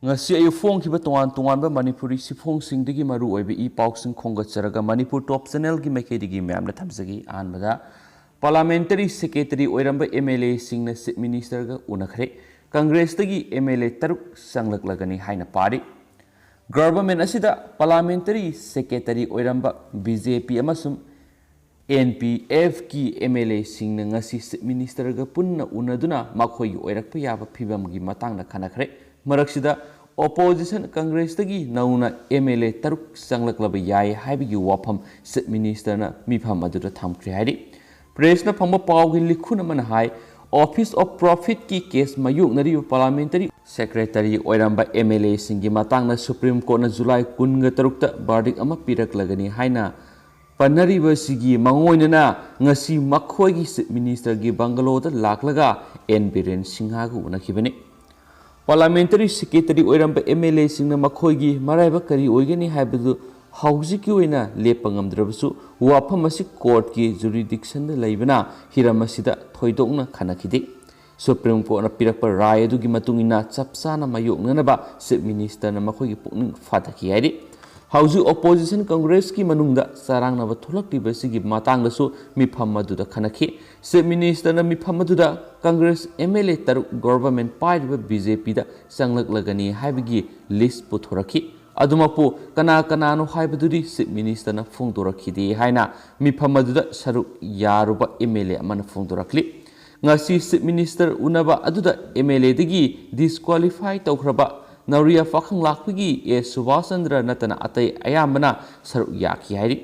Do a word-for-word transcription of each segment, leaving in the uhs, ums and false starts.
ꯉꯁꯤ ꯑꯌꯨꯛ ꯐꯣꯡꯈꯤꯕ ꯇꯣꯉꯥꯟ ꯇꯣꯉꯥꯟꯕ ꯃꯅꯤꯄꯨꯔꯤ ꯁꯤꯐꯣꯡꯁꯤꯡꯗꯒꯤ ꯃꯔꯨ ꯑꯣꯏꯕ ꯏ ꯄꯥꯎꯁꯤꯡ ꯈꯣꯝꯒꯠꯆꯔꯒ ꯃꯅꯤꯄꯨꯔ ꯇꯣꯞ ꯆꯦꯅꯦꯜꯒꯤ ꯃꯥꯏꯀꯩꯗꯒꯤ ꯃꯌꯥꯝꯗ ꯊꯝꯖꯒꯦ꯫ ꯑꯍꯥꯟꯕꯗ, ꯄꯥꯔꯂꯥꯃꯦꯟꯇꯔꯤ ꯁꯦꯀ꯭ꯔꯦꯇꯔꯤ ꯑꯣꯏꯔꯝꯕ ꯑꯦꯝ ꯑꯦꯜ ꯑꯦꯁꯤꯡꯅ ꯆꯤꯐ ꯃꯤꯅꯤꯁꯇꯔꯒ ꯎꯅꯈ꯭ꯔꯦ꯫ ꯀꯪꯒ꯭ꯔꯦꯁꯇꯒꯤ ꯑꯦꯝ ꯑꯦꯜ ꯑꯦ ꯇꯔꯨꯛ ꯆꯪꯂꯛꯂꯒꯅꯤ ꯍꯥꯏꯅ ꯄꯥꯔꯤ꯫ ꯒꯚꯔꯟꯃꯦꯟꯠ ꯑꯁꯤꯗ ꯄꯥꯔꯂꯥꯃꯦꯟꯇꯔꯤ ꯁꯦꯀ꯭ꯔꯦꯇꯔꯤ ꯑꯣꯏꯔꯝꯕ ꯕꯤ ꯖꯦ ꯄꯤ ꯑꯃꯁꯨꯡ ꯑꯦꯟ ꯄꯤ ꯑꯦꯐꯀꯤ ꯑꯦꯝ ꯑꯦꯜ ꯑꯦꯁꯤꯡꯅ ꯉꯁꯤ ꯆꯤꯐ ꯃꯤꯅꯤꯁꯇꯔꯒ ꯄꯨꯟꯅ ꯎꯅꯗꯨꯅ ꯃꯈꯣꯏꯒꯤ ꯑꯣꯏꯔꯛꯄ ꯌꯥꯕ ꯐꯤꯕꯝꯒꯤ ꯃꯇꯥꯡꯗ ꯈꯟꯅꯈ꯭ꯔꯦ꯫ ꯃꯔꯛꯁꯤꯗ, ꯑꯣꯄꯣꯖꯤꯁꯟ ꯀꯪꯒ꯭ꯔꯦꯁꯇꯒꯤ ꯅꯧꯅ ꯑꯦꯝ ꯑꯦꯜ ꯑꯦ ꯇꯔꯨꯛ ꯆꯪꯂꯛꯂꯕ ꯌꯥꯏ ꯍꯥꯏꯕꯒꯤ ꯋꯥꯐꯝ ꯆꯤꯐ ꯃꯤꯅꯤꯁꯇꯔꯅ ꯃꯤꯐꯝ ꯑꯗꯨꯗ ꯊꯝꯈ꯭ꯔꯦ ꯍꯥꯏꯔꯤ꯫ ꯄ꯭ꯔꯦꯁꯅ ꯐꯪꯕ ꯄꯥꯎꯒꯤ ꯂꯤꯈꯨꯟ ꯑꯃꯅ ꯍꯥꯏ, ꯑꯣꯐꯤꯁ ꯑꯣꯐ ꯄ꯭ꯔꯣꯐꯤꯠꯀꯤ ꯀꯦꯁ ꯃꯥꯌꯣꯛꯅꯔꯤꯕ ꯄꯥꯔꯂꯥꯃꯦꯟꯇꯔꯤ ꯁꯦꯀ꯭ꯔꯦꯇꯔꯤ ꯑꯣꯏꯔꯝꯕ ꯑꯦꯝ ꯑꯦꯜ ꯑꯦꯁꯤꯡꯒꯤ ꯃꯇꯥꯡꯗ ꯁꯨꯄ꯭ꯔꯤꯝ ꯀꯣꯔꯠꯅ ꯖꯨꯂꯥꯏ ꯀꯨꯟꯒ ꯇꯔꯨꯛꯇ ꯚꯥꯔꯗꯤꯛ ꯑꯃ ꯄꯤꯔꯛꯂꯒꯅꯤ ꯍꯥꯏꯅ ꯄꯟꯅꯔꯤꯕꯁꯤꯒꯤ ꯃꯥꯡꯑꯣꯏꯅꯅ ꯉꯁꯤ ꯃꯈꯣꯏꯒꯤ ꯆꯤꯐ ꯃꯤꯅꯤꯁꯇꯔꯒꯤ ꯕꯪꯒꯂꯣꯗ ꯂꯥꯛꯂꯒ ꯑꯦꯟ ꯕꯤꯔꯦꯟ ꯁꯤꯡꯍꯒ ꯎꯅꯈꯤꯕꯅꯤ꯫ ꯄꯥꯔꯂꯥꯃꯦꯟꯇꯔꯤ ꯁꯦꯀ꯭ꯔꯦꯇꯔꯤ ꯑꯣꯏꯔꯝꯕ ꯑꯦꯝ ꯑꯦꯜ ꯑꯦꯁꯤꯡꯅ ꯃꯈꯣꯏꯒꯤ ꯃꯔꯥꯏꯕꯛ ꯀꯔꯤ ꯑꯣꯏꯒꯅꯤ ꯍꯥꯏꯕꯗꯨ ꯍꯧꯖꯤꯛꯀꯤ ꯑꯣꯏꯅ ꯂꯦꯞꯄ ꯉꯝꯗ꯭ꯔꯕꯁꯨ, ꯋꯥꯐꯝ ꯑꯁꯤ ꯀꯣꯔꯠꯀꯤ ꯖꯨꯔꯤꯗꯤꯛꯁꯟꯗ ꯂꯩꯕꯅ ꯍꯤꯔꯝ ꯑꯁꯤꯗ ꯊꯣꯏꯗꯣꯛꯅ ꯈꯟꯅꯈꯤꯗꯦ꯫ ꯁꯨꯄ꯭ꯔꯤꯝ ꯀꯣꯔꯠꯅ ꯄꯤꯔꯛꯄ ꯔꯥꯏ ꯑꯗꯨꯒꯤ ꯃꯇꯨꯡ ꯏꯟꯅ ꯆꯞ ꯆꯥꯅ ꯃꯥꯌꯣꯛꯅꯅꯕ ꯆꯤꯐ ꯃꯤꯅꯤꯁꯇꯔꯅ ꯃꯈꯣꯏꯒꯤ ꯄꯨꯛꯅꯤꯡ ꯐꯥꯊꯈꯤ ꯍꯥꯏꯔꯤ꯫ ꯍꯧꯖꯤꯛ ꯑꯣꯄꯣꯖꯤꯁꯟ ꯀꯪꯒ꯭ꯔꯦꯁꯀꯤ ꯃꯅꯨꯡꯗ ꯆꯔꯥꯡꯅꯕ ꯊꯣꯛꯂꯛꯂꯤꯕꯁꯤꯒꯤ ꯃꯇꯥꯡꯗꯁꯨ ꯃꯤꯐꯝ ꯑꯗꯨꯗ ꯈꯟꯅꯈꯤ꯫ ꯆꯤꯐ ꯃꯤꯅꯤꯁꯇꯔꯅ ꯃꯤꯐꯝ ꯑꯗꯨꯗ ꯀꯪꯒ꯭ꯔꯦꯁ ꯑꯦꯝ ꯑꯦꯜ ꯑꯦ ꯇꯔꯨꯛ ꯒꯣꯚꯔꯟꯃꯦꯟꯠ ꯄꯥꯏꯔꯤꯕ ꯕꯤ ꯖꯦ ꯄꯤꯗ ꯆꯪꯂꯛꯂꯒꯅꯤ ꯍꯥꯏꯕꯒꯤ ꯂꯤꯁ ꯄꯨꯊꯣꯔꯛꯈꯤ꯫ ꯑꯗꯨꯃꯛꯄꯨ ꯀꯅꯥ ꯀꯅꯥꯅꯣ ꯍꯥꯏꯕꯗꯨꯗꯤ ꯆꯤꯐ ꯃꯤꯅꯤꯁꯇꯔꯅ ꯐꯣꯡꯗꯣꯔꯛꯈꯤꯗꯦ ꯍꯥꯏꯅ ꯃꯤꯐꯝ ꯑꯗꯨꯗ ꯁꯔꯨꯛ ꯌꯥꯔꯨꯕ ꯑꯦꯝ ꯑꯦꯜ ꯑꯦ ꯑꯃꯅ ꯐꯣꯡꯗꯣꯔꯛꯂꯤ꯫ ꯉꯁꯤ ꯆꯤꯐ ꯃꯤꯅꯤꯁꯇꯔ ꯎꯅꯕ ꯑꯗꯨꯗ ꯑꯦꯝ ꯑꯦꯜ ꯑꯦꯗꯒꯤ ꯗꯤꯁꯀ꯭ꯋꯥꯂꯤꯐꯥꯏ ꯇꯧꯈ꯭ꯔꯕ ꯅꯧꯔꯤꯌꯥ ꯄꯥꯈꯪꯂꯥꯛꯄꯒꯤ ꯑꯦ ꯁꯨꯕꯥꯁ ꯆꯟꯗ꯭ꯔ ꯅꯠꯇꯅ ꯑꯇꯩ ꯑꯌꯥꯝꯕꯅ ꯁꯔꯨꯛ ꯌꯥꯈꯤ ꯍꯥꯏꯔꯤ꯫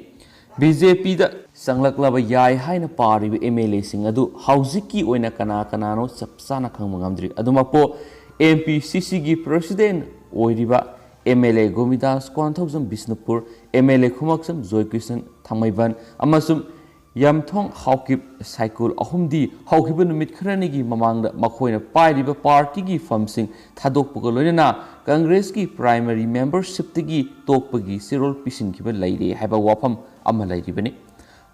ꯕꯤ ꯖꯦ ꯄꯤꯗ ꯆꯪꯂꯛꯂꯕ ꯌꯥꯏ ꯍꯥꯏꯅ ꯄꯥꯔꯤꯕ ꯑꯦꯝ ꯑꯦꯜ ꯑꯦꯁꯤꯡ ꯑꯗꯨ ꯍꯧꯖꯤꯛꯀꯤ ꯑꯣꯏꯅ ꯀꯅꯥ ꯀꯅꯥꯅꯣ ꯆꯞ ꯆꯥꯅ ꯈꯪꯕ ꯉꯝꯗ꯭ꯔꯤ꯫ ꯑꯗꯨꯃꯛꯄꯨ, ꯑꯦꯝ ꯄꯤ ꯁꯤ ꯁꯤꯒꯤ ꯄ꯭ꯔꯁꯤꯗꯦꯟꯠ ꯑꯣꯏꯔꯤꯕ M L A Govindas Konthoujam Bishnupur, M L A Khumukcham Joykishan Thangmeiban ꯑꯃꯁꯨꯡ ꯌꯥꯝꯊꯣꯡ ꯍꯥꯎꯀꯤꯞ ꯁꯥꯏꯀꯨꯜ ꯑꯍꯨꯝꯗꯤ ꯍꯧꯈꯤꯕ ꯅꯨꯃꯤꯠ ꯈꯔꯅꯤꯒꯤ ꯃꯃꯥꯡꯗ ꯃꯈꯣꯏꯅ ꯄꯥꯏꯔꯤꯕ ꯄꯥꯔꯇꯤꯒꯤ ꯐꯝꯁꯤꯡ ꯊꯥꯗꯣꯛꯄꯒ ꯂꯣꯏꯅꯅ ꯀꯪꯒ꯭ꯔꯦꯁꯀꯤ ꯄ꯭ꯔꯥꯏꯃꯔꯤ ꯃꯦꯝꯕꯔꯁꯤꯞꯇꯒꯤ ꯇꯣꯛꯄꯒꯤ ꯆꯦꯔꯣꯜ ꯄꯤꯁꯤꯟꯈꯤꯕ ꯂꯩꯔꯦ ꯍꯥꯏꯕ ꯋꯥꯐꯝ ꯑꯃ ꯂꯩꯔꯤꯕꯅꯤ꯫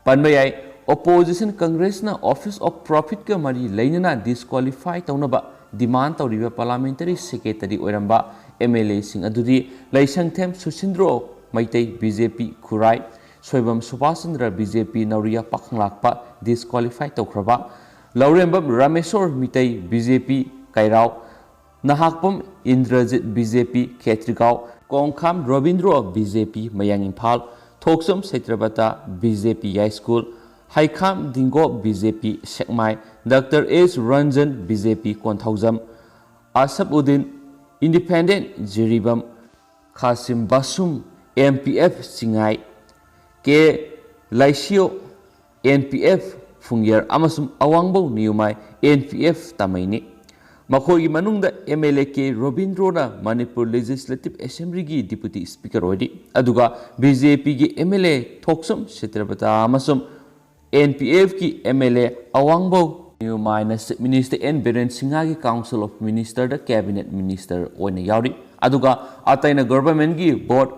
ꯄꯟꯕ ꯌꯥꯏ, ꯑꯣꯄꯣꯖꯤꯁꯟ ꯀꯪꯒ꯭ꯔꯦꯁꯅ ꯑꯣꯐꯤꯁ ꯑꯣꯐ ꯄ꯭ꯔꯣꯐꯤꯠꯀ ꯃꯔꯤ ꯂꯩꯅꯅ ꯗꯤꯁꯀ꯭ꯋꯥꯂꯤꯐꯥꯏ ꯇꯧꯅꯕ ꯗꯤꯃꯥꯟ ꯇꯧꯔꯤꯕ ꯄꯥꯔꯂꯥꯃꯦꯟꯇꯔꯤ ꯁꯦꯀ꯭ꯔꯦꯇꯔꯤ ꯑꯣꯏꯔꯝꯕ ꯑꯦꯝ ꯑꯦꯜ ꯑꯦꯁꯤꯡ ꯑꯗꯨꯗꯤ ꯂꯩꯁꯪꯊꯦꯝ ꯁꯨꯁꯤꯟꯗ꯭ꯔꯣ, ꯃꯩꯇꯩ, ꯕꯤ ꯖꯦ ꯄꯤ, ꯈꯨꯔꯥꯏ, ꯁꯣꯏꯕꯝ ꯁꯨꯕꯥꯁ ꯆꯟꯗ꯭ꯔ, ꯕꯤ ꯖꯦ ꯄꯤ, ꯅꯧꯔꯤꯌꯥ ꯄꯥꯈꯪꯂꯥꯛꯄ, ꯗꯤꯁꯀ꯭ꯋꯥꯂꯤꯐꯥꯏ ꯇꯧꯈ꯭ꯔꯕ, ꯂꯧꯔꯦꯝꯕꯝ ꯔꯥꯃꯦꯁꯣꯔ, ꯃꯤꯇꯩ, ꯕꯤ ꯖꯦ ꯄꯤ, ꯀꯩꯔꯥꯎ, ꯅꯍꯥꯛꯄꯝ ꯏꯟꯗ꯭ꯔꯖꯤꯠ, ꯕꯤ ꯖꯦ ꯄꯤ, ꯈꯦꯇ꯭ꯔꯤꯒꯥꯎ, ꯀꯣꯡꯈꯥꯝ ꯔꯣꯕꯤꯟꯗ꯭ꯔꯣ, ꯕꯤ ꯖꯦ ꯄꯤ, ꯃꯌꯥꯡ ꯏꯝꯐꯥꯜ, ꯊꯣꯛꯆꯝ ꯁꯇ꯭ꯔꯄꯇ, ꯕꯤ ꯖꯦ ꯄꯤ, ꯌꯥꯏꯁ꯭ꯀꯨꯜ, ꯍꯩꯈꯥꯝ ꯗꯤꯡꯒꯣ, ꯕꯤ ꯖꯦ ꯄꯤ, ꯁꯦꯛꯃꯥꯏ, ꯗꯥꯛꯇꯔ ꯑꯦꯁ ꯔꯟꯖꯟ, ꯕꯤ ꯖꯦ ꯄꯤ, Konthoujam, Asaf Uddin, independent, Jiribam, Khashim Vashum, M P F, Chingai, K Leishiyo, N P F, Phungyar ꯑꯃꯁꯨꯡ Awangbou Newmai, N P F, ꯇꯥꯃꯩꯅꯤ꯫ ꯃꯈꯣꯏꯒꯤ ꯃꯅꯨꯡꯗ M L A K ꯔꯣꯕꯤꯟꯗ꯭ꯔꯣꯅ Manipur legislative ꯑꯦꯁꯦꯝꯕ꯭ꯂꯤꯒꯤ deputy speaker ꯑꯣꯏꯔꯤ, ꯑꯗꯨꯒ B J ꯄꯤꯒꯤ ꯑꯦꯝ ꯑꯦꯜ ꯑꯦ ꯊꯣꯛꯆꯝ ꯁꯇ꯭ꯔꯄꯇ ꯑꯃꯁꯨꯡ ꯑꯦꯟ ꯄꯤ ꯑꯦꯐꯀꯤ ꯑꯦꯝ ꯑꯦꯜ ꯑꯦ ꯑꯋꯥꯡꯕꯧ ꯅꯤꯌꯨꯃꯥꯏꯅ ꯆꯤꯐ ꯃꯤꯅꯤꯁꯇꯔ ꯑꯦꯟ ꯕꯤꯔꯦꯟ ꯁꯤꯡꯍꯒꯤ ꯀꯥꯎꯟꯁꯤꯜ ꯑꯣꯐ ꯃꯤꯅꯤꯁꯇꯔꯗ ꯀꯦꯕꯤꯅꯦꯠ ꯃꯤꯅꯤꯁꯇꯔ ꯑꯣꯏꯅ ꯌꯥꯎꯔꯤ, ꯑꯗꯨꯒ ꯑꯇꯩꯅ ꯒꯚꯔꯟꯃꯦꯟꯠꯀꯤ ꯕꯣꯔꯗ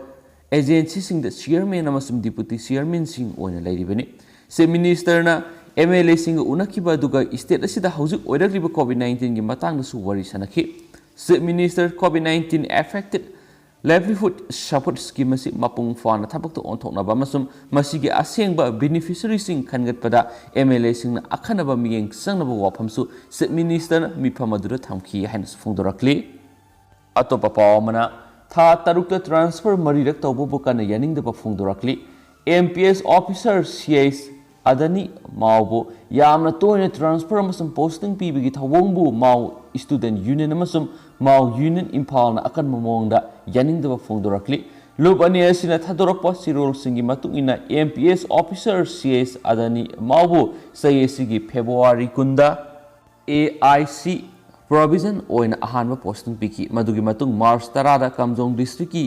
ꯑꯦꯖꯦꯟꯁꯤꯁꯤꯡꯗ ꯆꯤꯌꯔꯃꯦꯟ ꯑꯃꯁꯨꯡ ꯗꯤꯄꯨꯇꯤ ꯆꯤꯌꯔꯃꯦꯟꯁꯤꯡ ꯑꯣꯏꯅ ꯂꯩꯔꯤꯕꯅꯤ꯫ ꯆꯤꯐ ꯃꯤꯅꯤꯁꯇꯔꯅ ꯑꯦꯝ ꯑꯦꯜ ꯑꯦꯁꯤꯡꯒ ꯎꯅꯈꯤꯕ ꯑꯗꯨꯒ ꯁ꯭ꯇꯦꯠ ꯑꯁꯤꯗ ꯍꯧꯖꯤꯛ ꯑꯣꯏꯔꯛꯂꯤꯕ ꯀꯣꯚꯤꯗ ꯅꯥꯏꯟꯇꯤꯟꯒꯤ ꯃꯇꯥꯡꯗꯁꯨ ꯋꯥꯔꯤ ꯁꯥꯅꯈꯤ꯫ Chief minister Covid nineteen affected livelihood support scheme ꯑꯁꯤ ꯃꯄꯨꯡ ꯐꯥꯅ ꯊꯕꯛꯇ ꯑꯣꯟꯊꯣꯛꯅꯕ ꯑꯃꯁꯨꯡ ꯃꯁꯤꯒꯤ ꯑꯁꯦꯡꯕ ꯕꯦꯅꯤꯐꯤꯁꯔꯤꯁꯤꯡ ꯈꯟꯒꯠꯄꯗ ꯑꯦꯝ ꯑꯦꯜ ꯑꯦꯁꯤꯡꯅ ꯑꯈꯟꯅꯕ ꯃꯤꯠꯌꯦꯡ ꯆꯪꯅꯕ ꯋꯥꯐꯝꯁꯨ ꯆꯤꯐ ꯃꯤꯅꯤꯁꯇꯔꯅ ꯃꯤꯐꯝ ꯑꯗꯨꯗ ꯊꯝꯈꯤ ꯍꯥꯏꯅꯁꯨ ꯐꯣꯡꯗꯣꯔꯛꯂꯤ꯫ ꯑꯇꯣꯞꯄ ꯄꯥꯎ ꯑꯃꯅ, ꯊꯥ ꯇꯔꯨꯛꯇ ꯇ꯭ꯔꯥꯟꯁꯐꯔ ꯃꯔꯤꯔꯛ ꯇꯧꯕꯕꯨ ꯀꯟꯅ ꯌꯥꯅꯤꯡꯗꯕ ꯐꯣꯡꯗꯣꯔꯛꯂꯤ꯫ ꯑꯦꯝ ꯄꯤ ꯑꯦꯁ ꯑꯣꯐꯤꯁꯔ ꯁꯤ ꯑꯩꯆ ꯑꯗꯅꯤ ꯃꯥꯎꯕꯨ ꯌꯥꯝꯅ ꯇꯣꯏꯅ ꯇ꯭ꯔꯥꯟꯁꯐꯔ ꯑꯃꯁꯨꯡ ꯄꯣꯁꯇꯤꯡ ꯄꯤꯕꯒꯤ ꯊꯧꯑꯣꯡꯕꯨ ꯃꯥꯎ ꯁ꯭ꯇꯨꯗꯦꯟꯠ ꯌꯨꯅꯤꯌꯟ ꯑꯃꯁꯨꯡ ꯃꯥꯎ ꯌꯨꯅꯤꯌꯟ ꯏꯝꯐꯥꯜꯅ ꯑꯀꯟꯕ ꯃꯑꯣꯡꯗ ꯌꯥꯅꯤꯡꯗꯕ ꯐꯣꯡꯗꯣꯔꯛꯂꯤ꯫ ꯂꯨꯞ ꯑꯅꯤ ꯑꯁꯤꯅ ꯊꯥꯗꯣꯔꯛꯄ ꯆꯦꯔꯣꯜꯁꯤꯡꯒꯤ ꯃꯇꯨꯡ ꯏꯟꯅ, ꯑꯦꯝ ꯄꯤ ꯑꯦꯁ ꯑꯣꯐꯤꯁꯔ ꯁꯤ ꯑꯩꯆ ꯑꯗꯅꯤ ꯃꯥꯎꯕꯨ ꯆꯍꯤ ꯑꯁꯤꯒꯤ ꯐꯦꯕ꯭ꯔꯨꯋꯥꯔꯤ ꯀꯨꯟꯗ ꯑꯦ ꯑꯥꯏ ꯁꯤ ꯄ꯭ꯔꯣꯚꯤꯖꯟ ꯑꯣꯏꯅ ꯑꯍꯥꯟꯕ ꯄꯣꯁꯇꯤꯡ ꯄꯤꯈꯤ꯫ ꯃꯗꯨꯒꯤ ꯃꯇꯨꯡ ꯃꯥꯔꯆ ꯇꯔꯥꯗ ꯀꯥꯝꯖꯣꯡ ꯗꯤꯁꯇ꯭ꯔꯤꯛꯀꯤ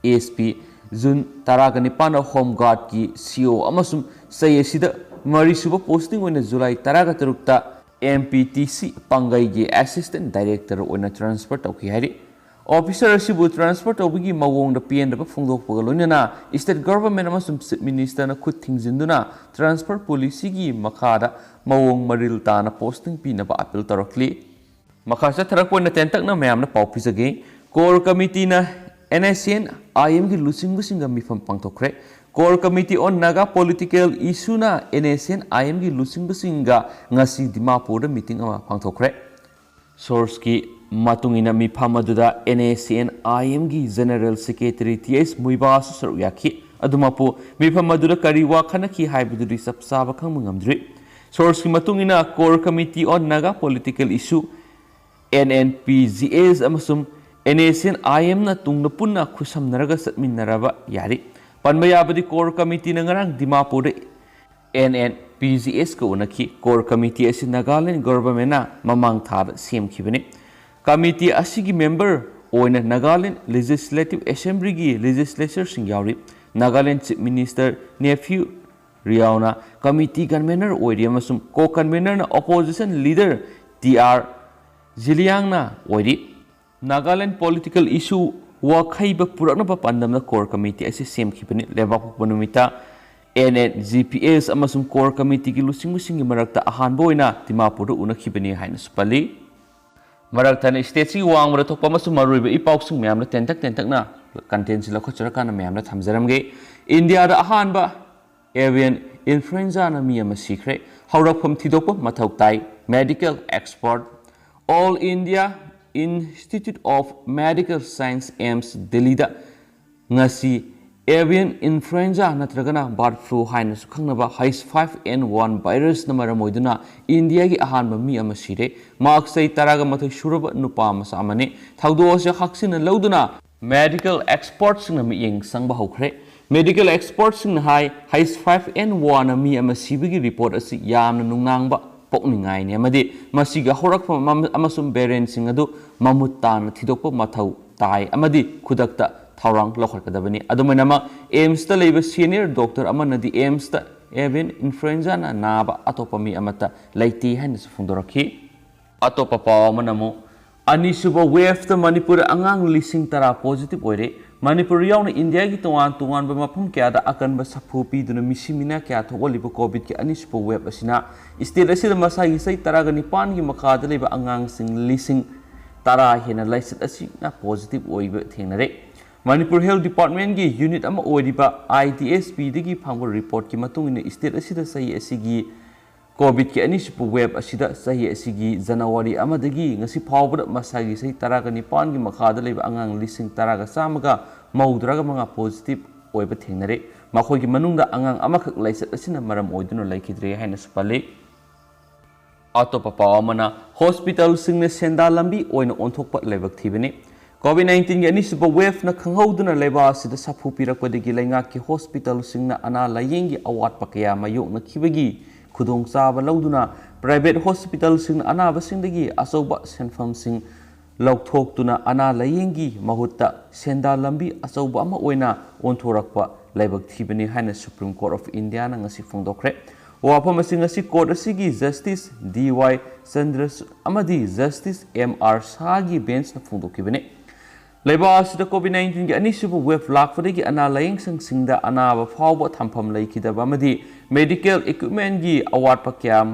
ꯑꯦꯁ ꯄꯤ, ꯖꯨꯟ ꯇꯔꯥꯒ ꯅꯤꯄꯥꯟꯗ ꯍꯣꯝ ꯒꯥꯔꯗꯀꯤ ꯁꯤ ꯑꯣ ꯑꯃꯁꯨꯡ ꯆꯍꯤ ꯑꯁꯤꯗ ꯃꯔꯤꯁꯨꯕ ꯄꯣꯁꯇꯤꯡ ꯑꯣꯏꯅ ꯖꯨꯂꯥꯏ ꯇꯔꯥꯒ ꯇꯔꯨꯛꯇ ꯑꯦꯝ ꯄꯤ ꯇꯤ ꯁꯤ ꯄꯥꯡꯒꯩꯒꯤ ꯑꯦꯁꯤꯁꯇꯦꯟꯠ ꯗꯥꯏꯔꯦꯛꯇꯔ ꯑꯣꯏꯅ ꯇ꯭ꯔꯥꯟꯁꯐꯔ ꯇꯧꯈꯤ ꯍꯥꯏꯔꯤ꯫ ꯑꯣꯐꯤꯁꯔ ꯑꯁꯤꯕꯨ ꯇ꯭ꯔꯥꯟꯁꯐꯔ ꯇꯧꯕꯒꯤ ꯃꯑꯣꯡꯗ ꯄꯦꯟꯗꯕ ꯐꯣꯡꯗꯣꯛꯄꯒ ꯂꯣꯏꯅꯅ ꯁ꯭ꯇꯦꯠ ꯒꯚꯔꯟꯃꯦꯟꯠ ꯑꯃꯁꯨꯡ ꯆꯤꯐ ꯃꯤꯅꯤꯁꯇꯔꯅ ꯈꯨꯠ ꯊꯤꯡꯖꯤꯟꯗꯨꯅ ꯇ꯭ꯔꯥꯟꯁꯐꯔ ꯄꯣꯂꯤꯁꯤꯒꯤ ꯃꯈꯥꯗ ꯃꯑꯣꯡ ꯃꯔꯤꯜ ꯇꯥꯅ ꯄꯣꯁꯇꯤꯡ ꯄꯤꯅꯕ ꯑꯥꯄꯤꯜ ꯇꯧꯔꯛꯂꯤ꯫ ꯃꯈꯥ ꯆꯠꯊꯔꯛꯄ ꯑꯣꯏꯅ ꯇꯦꯟꯇꯛꯅ ꯃꯌꯥꯝꯅ ꯄꯥꯎ ꯄꯤꯖꯒꯦ꯫ ꯀꯣꯔ ꯀꯃꯤꯇꯤꯅ NSCN IMꯒꯤ ꯂꯨꯆꯤꯡꯕꯁꯤꯡꯒ ꯃꯤꯐꯝ ꯄꯥꯡꯊꯣꯛꯈ꯭ꯔꯦ꯫ Core Committee on Naga Political Issueꯅ NSCN IMꯒꯤ ꯂꯨꯆꯤꯡꯕꯁꯤꯡꯒ ꯉꯁꯤ ꯗꯤꯃꯥꯄꯨꯔꯗ ꯃꯤꯇꯤꯡ ꯑꯃ ꯄꯥꯡꯊꯣꯛꯈ꯭ꯔꯦ꯫ ꯁꯣꯔꯁꯀꯤ ꯃꯇꯨꯡ ꯏꯟꯅ, ꯃꯤꯐꯝ ꯑꯗꯨꯗ NSCN IMꯒꯤ General Secretary Th ꯃꯨꯏꯕꯥꯁꯨ ꯁꯔꯨꯛ ꯌꯥꯈꯤ꯫ ꯑꯗꯨꯃꯛꯄꯨ, ꯃꯤꯐꯝ ꯑꯗꯨꯗ ꯀꯔꯤ ꯋꯥ ꯈꯟꯅꯈꯤ ꯍꯥꯏꯕꯗꯨꯗꯤ ꯆꯞ ꯆꯥꯕ ꯈꯪꯕ ꯉꯝꯗ꯭ꯔꯤ꯫ ꯁꯣꯔꯁꯀꯤ ꯃꯇꯨꯡ ꯏꯟꯅ, Core Committee on Naga Political Issue, NNPGS, ꯑꯃꯁꯨꯡ NSCN IMꯅ ꯇꯨꯡꯗ ꯄꯨꯟꯅ ꯈꯨꯠꯁꯝꯅꯔꯒ ꯆꯠꯃꯤꯟꯅꯔꯕ ꯌꯥꯔꯤ꯫ ꯄꯟꯕ ꯌꯥꯕꯗꯤ, Core Committeeꯅ ꯉꯔꯥꯡ ꯗꯤꯃꯥꯄꯨꯔꯗ NNPGSꯀ ꯎꯅꯈꯤ꯫ Core Committee ꯑꯁꯤ Nagaland Governmentꯅ ꯃꯃꯥꯡ ꯊꯥꯗ ꯁꯦꯝꯈꯤꯕꯅꯤ꯫ Committee ꯑꯁꯤꯒꯤ member ꯑꯣꯏꯅ Nagaland Legislative Assemblyꯒꯤ legislatorꯁꯤꯡ ꯌꯥꯎꯔꯤ꯫ Nagaland Chief Minister Neiphiu Rioꯅ committee convener ꯑꯣꯏꯔꯤ ꯑꯃꯁꯨꯡ co-convenerꯅ opposition leader T R Zeliangna ꯑꯣꯏꯔꯤ꯫ Nagaland political issue ꯋꯥꯈꯩꯕ ꯄꯨꯔꯛꯅꯕ ꯄꯥꯟꯗꯝꯗ Core Committee ꯑꯁꯤ ꯁꯦꯝꯈꯤꯕꯅꯤ꯫ ꯂꯩꯕꯥꯛꯄꯣꯛꯄ ꯅꯨꯃꯤꯠꯇ NNGPS ꯑꯃꯁꯨꯡ Core Committeeꯒꯤ ꯂꯨꯆꯤꯡꯕꯁꯤꯡꯒꯤ ꯃꯔꯛꯇ ꯑꯍꯥꯟꯕ ꯑꯣꯏꯅ ꯗꯤꯃꯥꯄꯨꯔꯗ ꯎꯅꯈꯤꯕꯅꯤ ꯍꯥꯏꯅꯁꯨ ꯄꯜꯂꯤ꯫ ꯃꯔꯛ ꯊꯠꯅ stateꯁꯤꯒꯤ ꯋꯥꯡꯃꯗ ꯊꯣꯛꯄ ꯑꯃꯁꯨꯡ ꯃꯔꯨꯑꯣꯏꯕ ꯏ ꯄꯥꯎꯁꯤꯡ ꯃꯌꯥꯝꯅ ꯇꯦꯟꯇꯛ ꯇꯦꯟꯇꯛꯅ contentꯁꯤ ꯂꯧꯈꯠꯆꯔꯀꯥꯟꯗ ꯃꯌꯥꯝꯅ ꯊꯝꯖꯔꯝꯒꯦ꯫ ꯏꯟꯗꯤꯌꯥꯗ ꯑꯍꯥꯟꯕ avian influenzana ꯃꯤ ꯑꯃ ꯁꯤꯈ꯭ꯔꯦ꯫ ꯍꯧꯔꯛꯐꯝ ꯊꯤꯗꯣꯛꯄ ꯃꯊꯧ ꯇꯥꯏ꯫ Medical expert, All India Institute of Medical Science, AIIMS, ꯗꯦꯜꯂꯤꯗ ꯉꯁꯤ avian influenza ꯅꯠꯇ꯭ꯔꯒꯅ bird flu ꯍꯥꯏꯅꯁꯨ ꯈꯪꯅꯕ H five N one virusꯅ ꯃꯔꯝ ꯑꯣꯏꯗꯨꯅ ꯏꯟꯗꯤꯌꯥꯒꯤ ꯑꯍꯥꯟꯕ ꯃꯤ ꯑꯃ ꯁꯤꯔꯦ꯫ ꯃꯍꯥꯛ ꯆꯍꯤ ꯇꯔꯥꯒ ꯃꯥꯊꯣꯏ ꯁꯨꯔꯕ ꯅꯨꯄꯥ ꯃꯆꯥ ꯑꯃꯅꯤ꯫ ꯊꯧꯗꯣꯛ ꯑꯁꯤ ꯍꯛꯆꯤꯟꯅ ꯂꯧꯗꯨꯅ medical expertꯁꯤꯡꯅ ꯃꯤꯠꯌꯦꯡ ꯆꯪꯕ ꯍꯧꯈ꯭ꯔꯦ꯫ Medical expertꯁꯤꯡꯅ ꯍꯥꯏ, H five N one ꯃꯤ ꯑꯃ ꯁꯤꯕꯒꯤ report ꯑꯁꯤ ꯌꯥꯝꯅ ꯅꯨꯡꯅꯥꯡꯕ, ꯄꯣꯛꯅꯤꯡꯉꯥꯏꯅꯤ ꯑꯃꯗꯤ ꯃꯁꯤꯒꯤ ꯍꯧꯔꯛꯐꯝ ꯑꯃ-, ꯑꯃꯁꯨꯡ variantꯁꯤꯡ ꯑꯗꯨ ꯃꯃꯨꯠ ꯇꯥꯅ ꯊꯤꯗꯣꯛꯄ ꯃꯊꯧ ꯇꯥꯏ ꯑꯃꯗꯤ ꯈꯨꯗꯛꯇ ꯊꯧꯔꯥꯡ ꯂꯧꯈꯠꯀꯗꯕꯅꯤ꯫ ꯑꯗꯨꯃꯥꯏꯅꯃꯛ, AIIMSꯇ ꯂꯩꯕ senior doctor ꯑꯃꯅꯗꯤ AIIMSꯇ avian influenzana ꯅꯥꯕ ꯑꯇꯣꯞꯄ ꯃꯤ ꯑꯃꯠꯇ ꯂꯩꯇꯦ ꯍꯥꯏꯅꯁꯨ ꯐꯣꯡꯗꯣꯔꯛꯈꯤ꯫ ꯑꯇꯣꯞꯄ ꯄꯥꯎ ꯑꯃꯅ ꯑꯃꯨꯛ, ꯑꯅꯤꯁꯨꯕ ꯋꯦꯚꯇ ꯃꯅꯤꯄꯨꯔꯗ ꯑꯉꯥꯡ ꯂꯤꯁꯤꯡ ꯇꯔꯥ ꯄꯣꯖꯤꯇꯤꯚ ꯑꯣꯏꯔꯦ꯫ ꯃꯅꯤꯄꯨꯔ ꯌꯥꯎꯅ ꯏꯟꯗꯤꯌꯥꯒꯤ ꯇꯣꯉꯥꯟ ꯇꯣꯉꯥꯟꯕ ꯃꯐꯝ ꯀꯌꯥꯗ ꯑꯀꯟꯕ ꯁꯥꯐꯨ ꯄꯤꯗꯨꯅ ꯃꯤꯁꯤ ꯃꯤꯅꯥ ꯀꯌꯥ ꯊꯣꯛꯍꯜꯂꯤꯕ ꯀꯣꯚꯤꯗꯀꯤ ꯑꯅꯤꯁꯨꯕ ꯋꯦꯚ ꯑꯁꯤꯅ ꯁ꯭ꯇꯦꯠ ꯑꯁꯤꯗ ꯃꯁꯥꯒꯤ ꯆꯍꯤ ꯇꯔꯥꯒ ꯅꯤꯄꯥꯟꯒꯤ ꯃꯈꯥꯗ ꯂꯩꯕ ꯑꯉꯥꯡꯁꯤꯡ ꯂꯤꯁꯤꯡ ꯇꯔꯥ ꯍꯦꯟꯅ ꯂꯥꯏꯆꯠ ꯑꯁꯤꯅ ꯄꯣꯖꯤꯇꯤꯚ ꯑꯣꯏꯕ ꯊꯦꯡꯅꯔꯦ꯫ ꯃꯅꯤꯄꯨꯔ ꯍꯦꯜꯊ ꯗꯤꯄꯥꯔꯠꯃꯦꯟꯒꯤ ꯌꯨꯅꯤꯠ ꯑꯃ ꯑꯣꯏꯔꯤꯕ ꯑꯥꯏ ꯗꯤ ꯑꯦꯁ ꯄꯤꯗꯒꯤ ꯐꯪꯕ ꯔꯤꯄꯣꯔꯠꯀꯤ ꯃꯇꯨꯡ ꯏꯟꯅ ꯁ꯭ꯇꯦꯠ ꯑꯁꯤꯗ ꯆꯍꯤ ꯑꯁꯤꯒꯤ ꯀꯣꯚꯤꯗꯀꯤ ꯑꯅꯤꯁꯨꯕ ꯋꯦꯚ ꯑꯁꯤꯗ ꯆꯍꯤ ꯑꯁꯤꯒꯤ ꯖꯅꯋꯥꯔꯤ ꯑꯃꯗꯒꯤ ꯉꯁꯤ ꯐꯥꯎꯕꯗ ꯃꯁꯥꯒꯤ ꯆꯍꯤ ꯇꯔꯥꯒ ꯅꯤꯄꯥꯟꯒꯤ ꯃꯈꯥꯗ ꯂꯩꯕ ꯑꯉꯥꯡ ꯂꯤꯁꯤꯡ ꯇꯔꯥꯒ ꯆꯥꯝꯃꯒ ꯃꯧꯗ꯭ꯔꯥꯒ ꯃꯉꯥ ꯄꯣꯖꯤꯇꯤꯚ ꯑꯣꯏꯕ ꯊꯦꯡꯅꯔꯦ꯫ ꯃꯈꯣꯏꯒꯤ ꯃꯅꯨꯡꯗ ꯑꯉꯥꯡ ꯑꯃꯈꯛ ꯂꯥꯏꯆꯠ ꯑꯁꯤꯅ ꯃꯔꯝ ꯑꯣꯏꯗꯨꯅ ꯂꯩꯈꯤꯗ꯭ꯔꯦ ꯍꯥꯏꯅꯁꯨ ꯄꯜꯂꯤ꯫ ꯑꯇꯣꯞꯄ ꯄꯥꯎ ꯑꯃꯅ, ꯍꯣꯁꯄꯤꯇꯥꯜꯁꯤꯡꯅ ꯁꯦꯟꯗꯥꯟ ꯂꯝꯕꯤ ꯑꯣꯏꯅ ꯑꯣꯟꯊꯣꯛꯄ ꯂꯥꯏꯕꯛ ꯊꯤꯕꯅꯤ꯫ ꯀꯣꯚꯤꯗ ꯅꯥꯏꯟꯇꯤꯟꯒꯤ ꯑꯅꯤꯁꯨꯕ ꯋꯦꯚꯅ ꯈꯪꯍꯧꯗꯅ ꯂꯩꯕꯥꯛ ꯑꯁꯤꯗ ꯁꯥꯐꯨ ꯄꯤꯔꯛꯄꯗꯒꯤ ꯂꯩꯉꯥꯛꯀꯤ ꯍꯣꯁꯄꯤꯇꯥꯜꯁꯤꯡꯅ ꯑꯅꯥ ꯂꯥꯌꯦꯡꯒꯤ ꯑꯋꯥꯠꯄ ꯀꯌꯥ ꯃꯥꯌꯣꯛꯅꯈꯤꯕꯒꯤ ꯈꯨꯗꯣꯡꯆꯥꯕ ꯂꯧꯗꯨꯅ ꯄ꯭ꯔꯥꯏꯚꯦꯠ ꯍꯣꯁꯄꯤꯇꯥꯜꯁꯤꯡꯅ ꯑꯅꯥꯕꯁꯤꯡꯗꯒꯤ ꯑꯆꯧꯕ ꯁꯦꯟꯐꯝꯁꯤꯡ ꯂꯧꯊꯣꯛꯇꯨꯅ ꯑꯅꯥ ꯂꯥꯌꯦꯡꯒꯤ ꯃꯍꯨꯠꯇ ꯁꯦꯟꯗꯥꯟ ꯂꯝꯕꯤ ꯑꯆꯧꯕ ꯑꯃ ꯑꯣꯏꯅ ꯑꯣꯟꯊꯣꯔꯛꯄ ꯂꯥꯏꯕꯛ ꯊꯤꯕꯅꯤ ꯍꯥꯏꯅ Supreme Court of Indiaꯅ ꯉꯁꯤ ꯐꯣꯡꯗꯣꯛꯈ꯭ꯔꯦ꯫ ꯋꯥꯐꯝ ꯑꯁꯤ ꯉꯁꯤ ꯀꯣꯔꯠ ꯑꯁꯤꯒꯤ ꯖꯁꯇꯤꯁ ꯗꯤ ꯋꯥꯏ ꯆꯟꯗ꯭ꯔꯆꯨꯗ ꯑꯃꯗꯤ ꯖꯁꯇꯤꯁ ꯑꯦꯝ ꯑꯥꯔ ꯁꯥꯍꯒꯤ ꯕꯦꯟꯆꯅ ꯐꯣꯡꯗꯣꯛꯈꯤꯕꯅꯤ꯫ ꯂꯩꯕꯥꯛ ꯑꯁꯤꯗ ꯀꯣꯚꯤꯗ ꯅꯥꯏꯟꯇꯤꯟꯒꯤ ꯑꯅꯤꯁꯨꯕ ꯋꯦꯚ ꯂꯥꯛꯄꯗꯒꯤ ꯑꯅꯥ ꯂꯥꯌꯦꯡꯁꯪꯁꯤꯡꯗ ꯑꯅꯥꯕ ꯐꯥꯎꯕ ꯊꯝꯐꯝ ꯂꯩꯈꯤꯗꯕ ꯑꯃꯗꯤ ꯃꯦꯗꯤꯀꯦꯜ ꯏꯀ꯭ꯋꯤꯞꯃꯦꯟꯒꯤ ꯑꯋꯥꯠꯄ ꯀꯌꯥ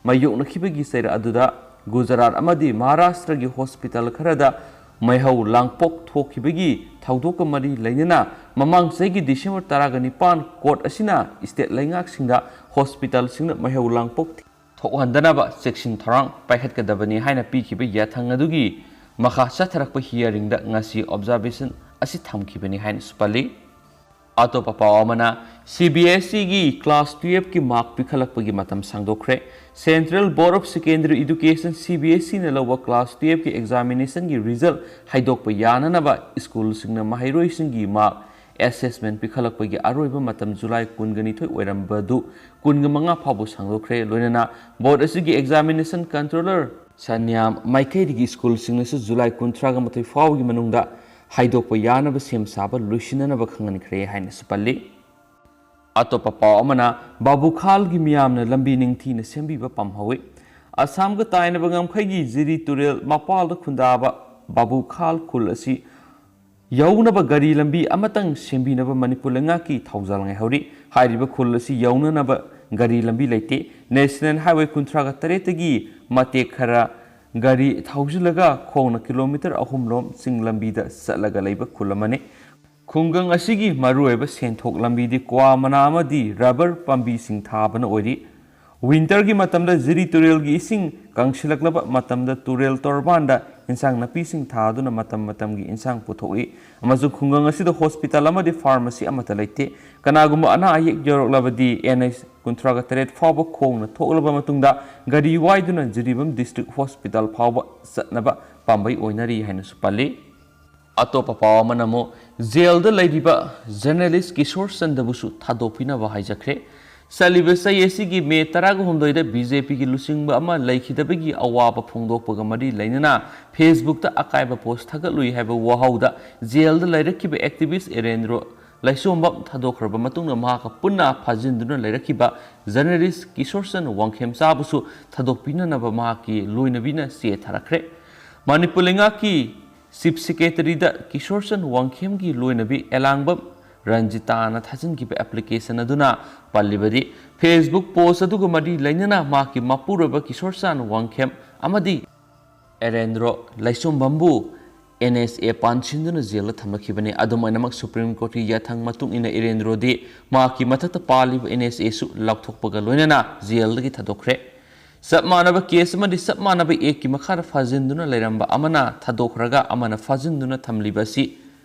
ꯃꯥꯌꯣꯛꯅꯈꯤꯕꯒꯤ ꯆꯩꯔꯛ ꯑꯗꯨꯗ ꯒꯨꯖꯔꯥꯠ ꯑꯃꯗꯤ ꯃꯍꯥꯔꯥꯁꯇ꯭ꯔꯒꯤ ꯍꯣꯁꯄꯤꯇꯥꯜ ꯈꯔꯗ ꯃꯩꯍꯧ ꯂꯥꯡꯄꯣꯛ ꯊꯣꯛꯈꯤꯕꯒꯤ ꯊꯧꯗꯣꯛꯀ ꯃꯔꯤ ꯂꯩꯅꯅ ꯃꯃꯥꯡ ꯆꯍꯤꯒꯤ ꯗꯤꯁꯦꯝꯕꯔ ꯇꯔꯥꯒ ꯅꯤꯄꯥꯟ ꯀꯣꯔꯠ ꯑꯁꯤꯅ ꯁ꯭ꯇꯦꯠ ꯂꯩꯉꯥꯛꯁꯤꯡꯗ ꯍꯣꯁꯄꯤꯇꯥꯜꯁꯤꯡꯅ ꯃꯩꯍꯧ ꯂꯥꯡꯄꯣꯛ ꯊꯣꯛꯍꯟꯗꯅꯕ ꯆꯦꯛꯁꯤꯟ ꯊꯧꯔꯥꯡ ꯄꯥꯏꯈꯠꯀꯗꯕꯅꯤ ꯍꯥꯏꯅ ꯄꯤꯈꯤꯕ ꯌꯥꯊꯪ ꯑꯗꯨꯒꯤ ꯃꯈꯥ ꯆꯠꯊꯔꯛꯄ hearingꯗ ꯉꯁꯤ observation ꯑꯁꯤ ꯊꯝꯈꯤꯕꯅꯤ ꯍꯥꯏꯅꯁꯨ ꯄꯜꯂꯤ꯫ ꯑꯇꯣꯞꯄ ꯄꯥꯎ ꯑꯃꯅ, ꯁꯤ ꯕꯤ ꯑꯦꯁ ꯏꯒꯤ class twelveꯀꯤ mark ꯄꯤꯈꯠꯂꯛꯄꯒꯤ ꯃꯇꯝ ꯁꯥꯡꯗꯣꯛꯈ꯭ꯔꯦ꯫ Central Board of Secondary Education, C B S ꯏꯅ ꯂꯧꯕ class twelveꯀꯤ examinationꯒꯤ result ꯍꯥꯏꯗꯣꯛꯄ ꯌꯥꯅꯅꯕ ꯁ꯭ꯀꯨꯜꯁꯤꯡꯅ ꯃꯍꯩꯔꯣꯏꯁꯤꯡꯒꯤ mark assessment ꯄꯤꯈꯠꯂꯛꯄꯒꯤ ꯑꯔꯣꯏꯕ ꯃꯇꯝ ꯖꯨꯂꯥꯏ ꯀꯨꯟꯒ ꯅꯤꯊꯣꯏ ꯑꯣꯏꯔꯝꯕꯗꯨ ꯀꯨꯟꯒ ꯃꯉꯥ ꯐꯥꯎꯕ ꯁꯥꯡꯗꯣꯛꯈ꯭ꯔꯦ꯫ ꯂꯣꯏꯅꯅ ꯕꯣꯔꯗ ꯑꯁꯤꯒꯤ examination controller ꯁꯟꯌꯥꯝ ꯃꯥꯏꯀꯩꯗꯒꯤ ꯁ꯭ꯀꯨꯜꯁꯤꯡꯅꯁꯨ ꯖꯨꯂꯥꯏ ꯀꯨꯟꯊ꯭ꯔꯥꯒ ꯃꯥꯊꯣꯏ ꯐꯥꯎꯕꯒꯤ ꯃꯅꯨꯡꯗ ꯍꯥꯏꯗꯣꯛꯄ ꯌꯥꯅꯕ ꯁꯦꯝ ꯁꯥꯕ ꯂꯣꯏꯁꯤꯟꯅꯅꯕ ꯈꯪꯍꯟꯈ꯭ꯔꯦ ꯍꯥꯏꯅꯁꯨ ꯄꯜꯂꯤ꯫ ꯑꯇꯣꯞꯄ ꯄꯥꯎ ꯑꯃꯅ, ꯕꯥꯕꯨꯈꯥꯜꯒꯤ ꯃꯤꯌꯥꯝꯅ ꯂꯝꯕꯤ ꯅꯤꯡꯊꯤꯅ ꯁꯦꯝꯕꯤꯕ ꯄꯥꯝꯍꯧꯏ꯫ ꯑꯁꯥꯝꯒ ꯇꯥꯏꯅꯕ ꯉꯝꯈꯩꯒꯤ ꯖꯤꯔꯤ ꯇꯨꯔꯦꯜ ꯃꯄꯥꯜꯗ ꯈꯨꯟꯗꯥꯕ ꯕꯥꯕꯨꯈꯥꯜ ꯈꯨꯜ ꯑꯁꯤ ꯌꯧꯅꯕ ꯒꯥꯔꯤ ꯂꯝꯕꯤ ꯑꯃꯇꯪ ꯁꯦꯝꯕꯤꯅꯕ ꯃꯅꯤꯄꯨꯔ ꯂꯩꯉꯥꯛꯀꯤ ꯊꯧꯖꯥꯜ ꯉꯥꯏꯍꯧꯔꯤ꯫ ꯍꯥꯏꯔꯤꯕ ꯈꯨꯜ ꯑꯁꯤ ꯌꯧꯅꯅꯕ ꯒꯥꯔꯤ ꯂꯝꯕꯤ ꯂꯩꯇꯦ꯫ ꯅꯦꯁꯅꯦꯜ ꯍꯥꯏꯋꯦ ꯀꯨꯟꯊ꯭ꯔꯥꯒ ꯇꯔꯦꯠꯇꯒꯤ ꯃꯇꯦꯛ ꯈꯔ ꯒꯥꯔꯤ ꯊꯧꯖꯤꯜꯂꯒ ꯈꯣꯡꯅ ꯀꯤꯂꯣꯃꯤꯇꯔ ꯑꯍꯨꯝ ꯂꯣꯝ ꯆꯤꯡ ꯂꯝꯕꯤꯗ ꯆꯠꯂꯒ ꯂꯩꯕ ꯈꯨꯜ ꯑꯃꯅꯤ꯫ ꯈꯨꯡꯒꯪ ꯑꯁꯤꯒꯤ ꯃꯔꯨꯑꯣꯏꯕ ꯁꯦꯟꯊꯣꯛ ꯂꯝꯕꯤꯗꯤ ꯀ꯭ꯋꯥ ꯃꯅꯥ ꯑꯃꯗꯤ ꯔꯕꯔ ꯄꯥꯝꯕꯤꯁꯤꯡ ꯊꯥꯕꯅ ꯑꯣꯏꯔꯤ꯫ ꯋꯤꯟꯇꯔꯒꯤ ꯃꯇꯝꯗ ꯖꯤꯔꯤ ꯇꯨꯔꯦꯜꯒꯤ ꯏꯁꯤꯡ ꯀꯪꯁꯤꯜꯂꯛꯂꯕ ꯃꯇꯝꯗ ꯇꯨꯔꯦꯜ ꯇꯣꯔꯕꯥꯟꯗ ꯏꯟꯁꯥꯡ ꯅꯥꯄꯤꯁꯤꯡ ꯊꯥꯗꯨꯅ ꯃꯇꯝ ꯃꯇꯝꯒꯤ ꯏꯟꯁꯥꯡ ꯄꯨꯊꯣꯛꯏ, ꯑꯃꯁꯨꯡ ꯈꯨꯡꯒꯪ ꯑꯁꯤꯗ ꯍꯣꯁꯄꯤꯇꯥꯜ ꯑꯃꯗꯤ ꯐꯥꯔꯃꯥꯁꯤ ꯑꯃꯠꯇ ꯂꯩꯇꯦ꯫ ꯀꯅꯥꯒꯨꯝꯕ ꯑꯅꯥ ꯑꯌꯦꯛ ꯌꯧꯔꯛꯂꯕꯗꯤ ꯑꯦꯟ ꯑꯩꯆ ꯀꯨꯟꯊ꯭ꯔꯥꯒ ꯇꯔꯦꯠ ꯐꯥꯎꯕ ꯈꯣꯡꯅ ꯊꯣꯛꯂꯕ ꯃꯇꯨꯡꯗ ꯒꯥꯔꯤ ꯋꯥꯏꯗꯨꯅ ꯖꯤꯔꯤꯕꯥꯝ ꯗꯤꯁꯇ꯭ꯔꯤꯛ ꯍꯣꯁꯄꯤꯇꯥꯜ ꯐꯥꯎꯕ ꯆꯠꯅꯕ ꯄꯥꯝꯕꯩ ꯑꯣꯏꯅꯔꯤ ꯍꯥꯏꯅꯁꯨ ꯄꯜꯂꯤ꯫ ꯑꯇꯣꯞꯄ ꯄꯥꯎ ꯑꯃꯅ ꯑꯃꯨꯛ ꯖꯦꯜꯗ ꯂꯩꯔꯤꯕ ꯖꯔꯅꯦꯂꯤꯁ ꯀꯤꯁꯣꯔ ꯆꯟꯗꯕꯨꯁꯨ ꯊꯥꯗꯣꯛꯄꯤꯅꯕ ꯍꯥꯏꯖꯈ꯭ꯔꯦ꯫ ꯆꯠꯂꯤꯕ ꯆꯍꯤ ꯑꯁꯤꯒꯤ ꯃꯦ ꯇꯔꯥꯒ ꯍꯨꯝꯗꯣꯏꯗ ꯕꯤ ꯖꯦ ꯄꯤꯒꯤ ꯂꯨꯆꯤꯡꯕ ꯑꯃ ꯂꯩꯈꯤꯗꯕꯒꯤ ꯑꯋꯥꯕ ꯐꯣꯡꯗꯣꯛꯄꯒ ꯃꯔꯤ ꯂꯩꯅꯅ ꯐꯦꯁꯕꯨꯛꯇ ꯑꯀꯥꯏꯕ ꯄꯣꯁ ꯊꯥꯒꯠꯂꯨꯏ ꯍꯥꯏꯕ ꯋꯥꯍꯧꯗ ꯖꯦꯜꯗ ꯂꯩꯔꯛꯈꯤꯕ ꯑꯦꯛꯇꯤꯚꯤꯁ꯭ꯠ ꯑꯦꯔꯦꯟꯗ꯭ꯔꯣ ꯂꯩꯁꯣꯝꯕꯝ ꯊꯥꯗꯣꯛꯈ꯭ꯔꯕ ꯃꯇꯨꯡꯗ ꯃꯍꯥꯛꯀ ꯄꯨꯟꯅ ꯐꯥꯖꯤꯟꯗꯨꯅ ꯂꯩꯔꯛꯈꯤꯕ ꯖꯔꯅꯦꯂꯤꯁ ꯀꯤꯁꯣꯔ ꯆꯟ ꯋꯥꯡꯈꯦꯝꯆꯥꯕꯨꯁꯨ ꯊꯥꯗꯣꯛꯄꯤꯅꯅꯕ ꯃꯍꯥꯛꯀꯤ ꯂꯣꯏꯅꯕꯤꯅ ꯆꯦ ꯊꯥꯔꯛꯈ꯭ꯔꯦ꯫ ꯃꯅꯤꯄꯨꯔ ꯂꯩꯉꯥꯛꯀꯤ ꯆꯤꯐ ꯁꯦꯀ꯭ꯔꯦꯇꯔꯤꯗ ꯀꯤꯁꯣꯔ ꯆꯟ ꯋꯥꯡꯈꯦꯝꯒꯤ ꯂꯣꯏꯅꯕꯤ ꯑꯦꯂꯥꯡꯕꯝ ꯔꯟꯖꯤꯇꯥꯅ ꯊꯥꯖꯤꯟꯈꯤꯕ ꯑꯦꯄ꯭ꯂꯤꯀꯦꯁꯟ ꯑꯗꯨꯅ ꯄꯜꯂꯤꯕꯗꯤ, ꯐꯦꯁꯕꯨꯛ ꯄꯣꯁ ꯑꯗꯨꯒ ꯃꯔꯤ ꯂꯩꯅꯅ ꯃꯍꯥꯛꯀꯤ ꯃꯄꯨꯔꯣꯏꯕ ꯀꯤꯁꯣꯔ ꯆꯟ ꯋꯥꯡꯈꯦꯝ ꯑꯃꯗꯤ ꯑꯦꯔꯦꯟꯗ꯭ꯔꯣ ꯂꯩꯁꯣꯝꯕꯝꯕꯨ ꯑꯦꯟ ꯑꯦꯁ ꯑꯦ ꯄꯥꯟꯁꯤꯟꯗꯨꯅ ꯖꯦꯜꯗ ꯊꯝꯂꯛꯈꯤꯕꯅꯤ꯫ ꯑꯗꯨꯝ ꯑꯣꯏꯅꯃꯛ, ꯁꯨꯄ꯭ꯔꯤꯝ ꯀꯣꯔꯠꯀꯤ ꯌꯥꯊꯪ ꯃꯇꯨꯡ ꯏꯟꯅ ꯑꯦꯔꯦꯟꯗ꯭ꯔꯣꯗꯤ ꯃꯍꯥꯛꯀꯤ ꯃꯊꯛꯇ ꯄꯥꯜꯂꯤꯕ ꯑꯦꯟ ꯑꯦꯁ ꯑꯦꯁꯨ ꯂꯧꯊꯣꯛꯄꯒ ꯂꯣꯏꯅꯅ ꯖꯦꯜꯗꯒꯤ ꯊꯥꯗꯣꯛꯈ꯭ꯔꯦ꯫ ꯆꯞ ꯃꯥꯟꯅꯕ ꯀꯦꯁ ꯑꯃꯗꯤ ꯆꯞ ꯃꯥꯟꯅꯕ ꯑꯦꯛꯀꯤ ꯃꯈꯥꯗ ꯐꯥꯖꯤꯟꯗꯨꯅ ꯂꯩꯔꯝꯕ ꯑꯃꯅ ꯊꯥꯗꯣꯛꯈ꯭ꯔꯒ ꯑꯃꯅ ꯐꯥꯖꯤꯟꯗꯨꯅ ꯊꯝꯂꯤꯕ ꯑꯁꯤ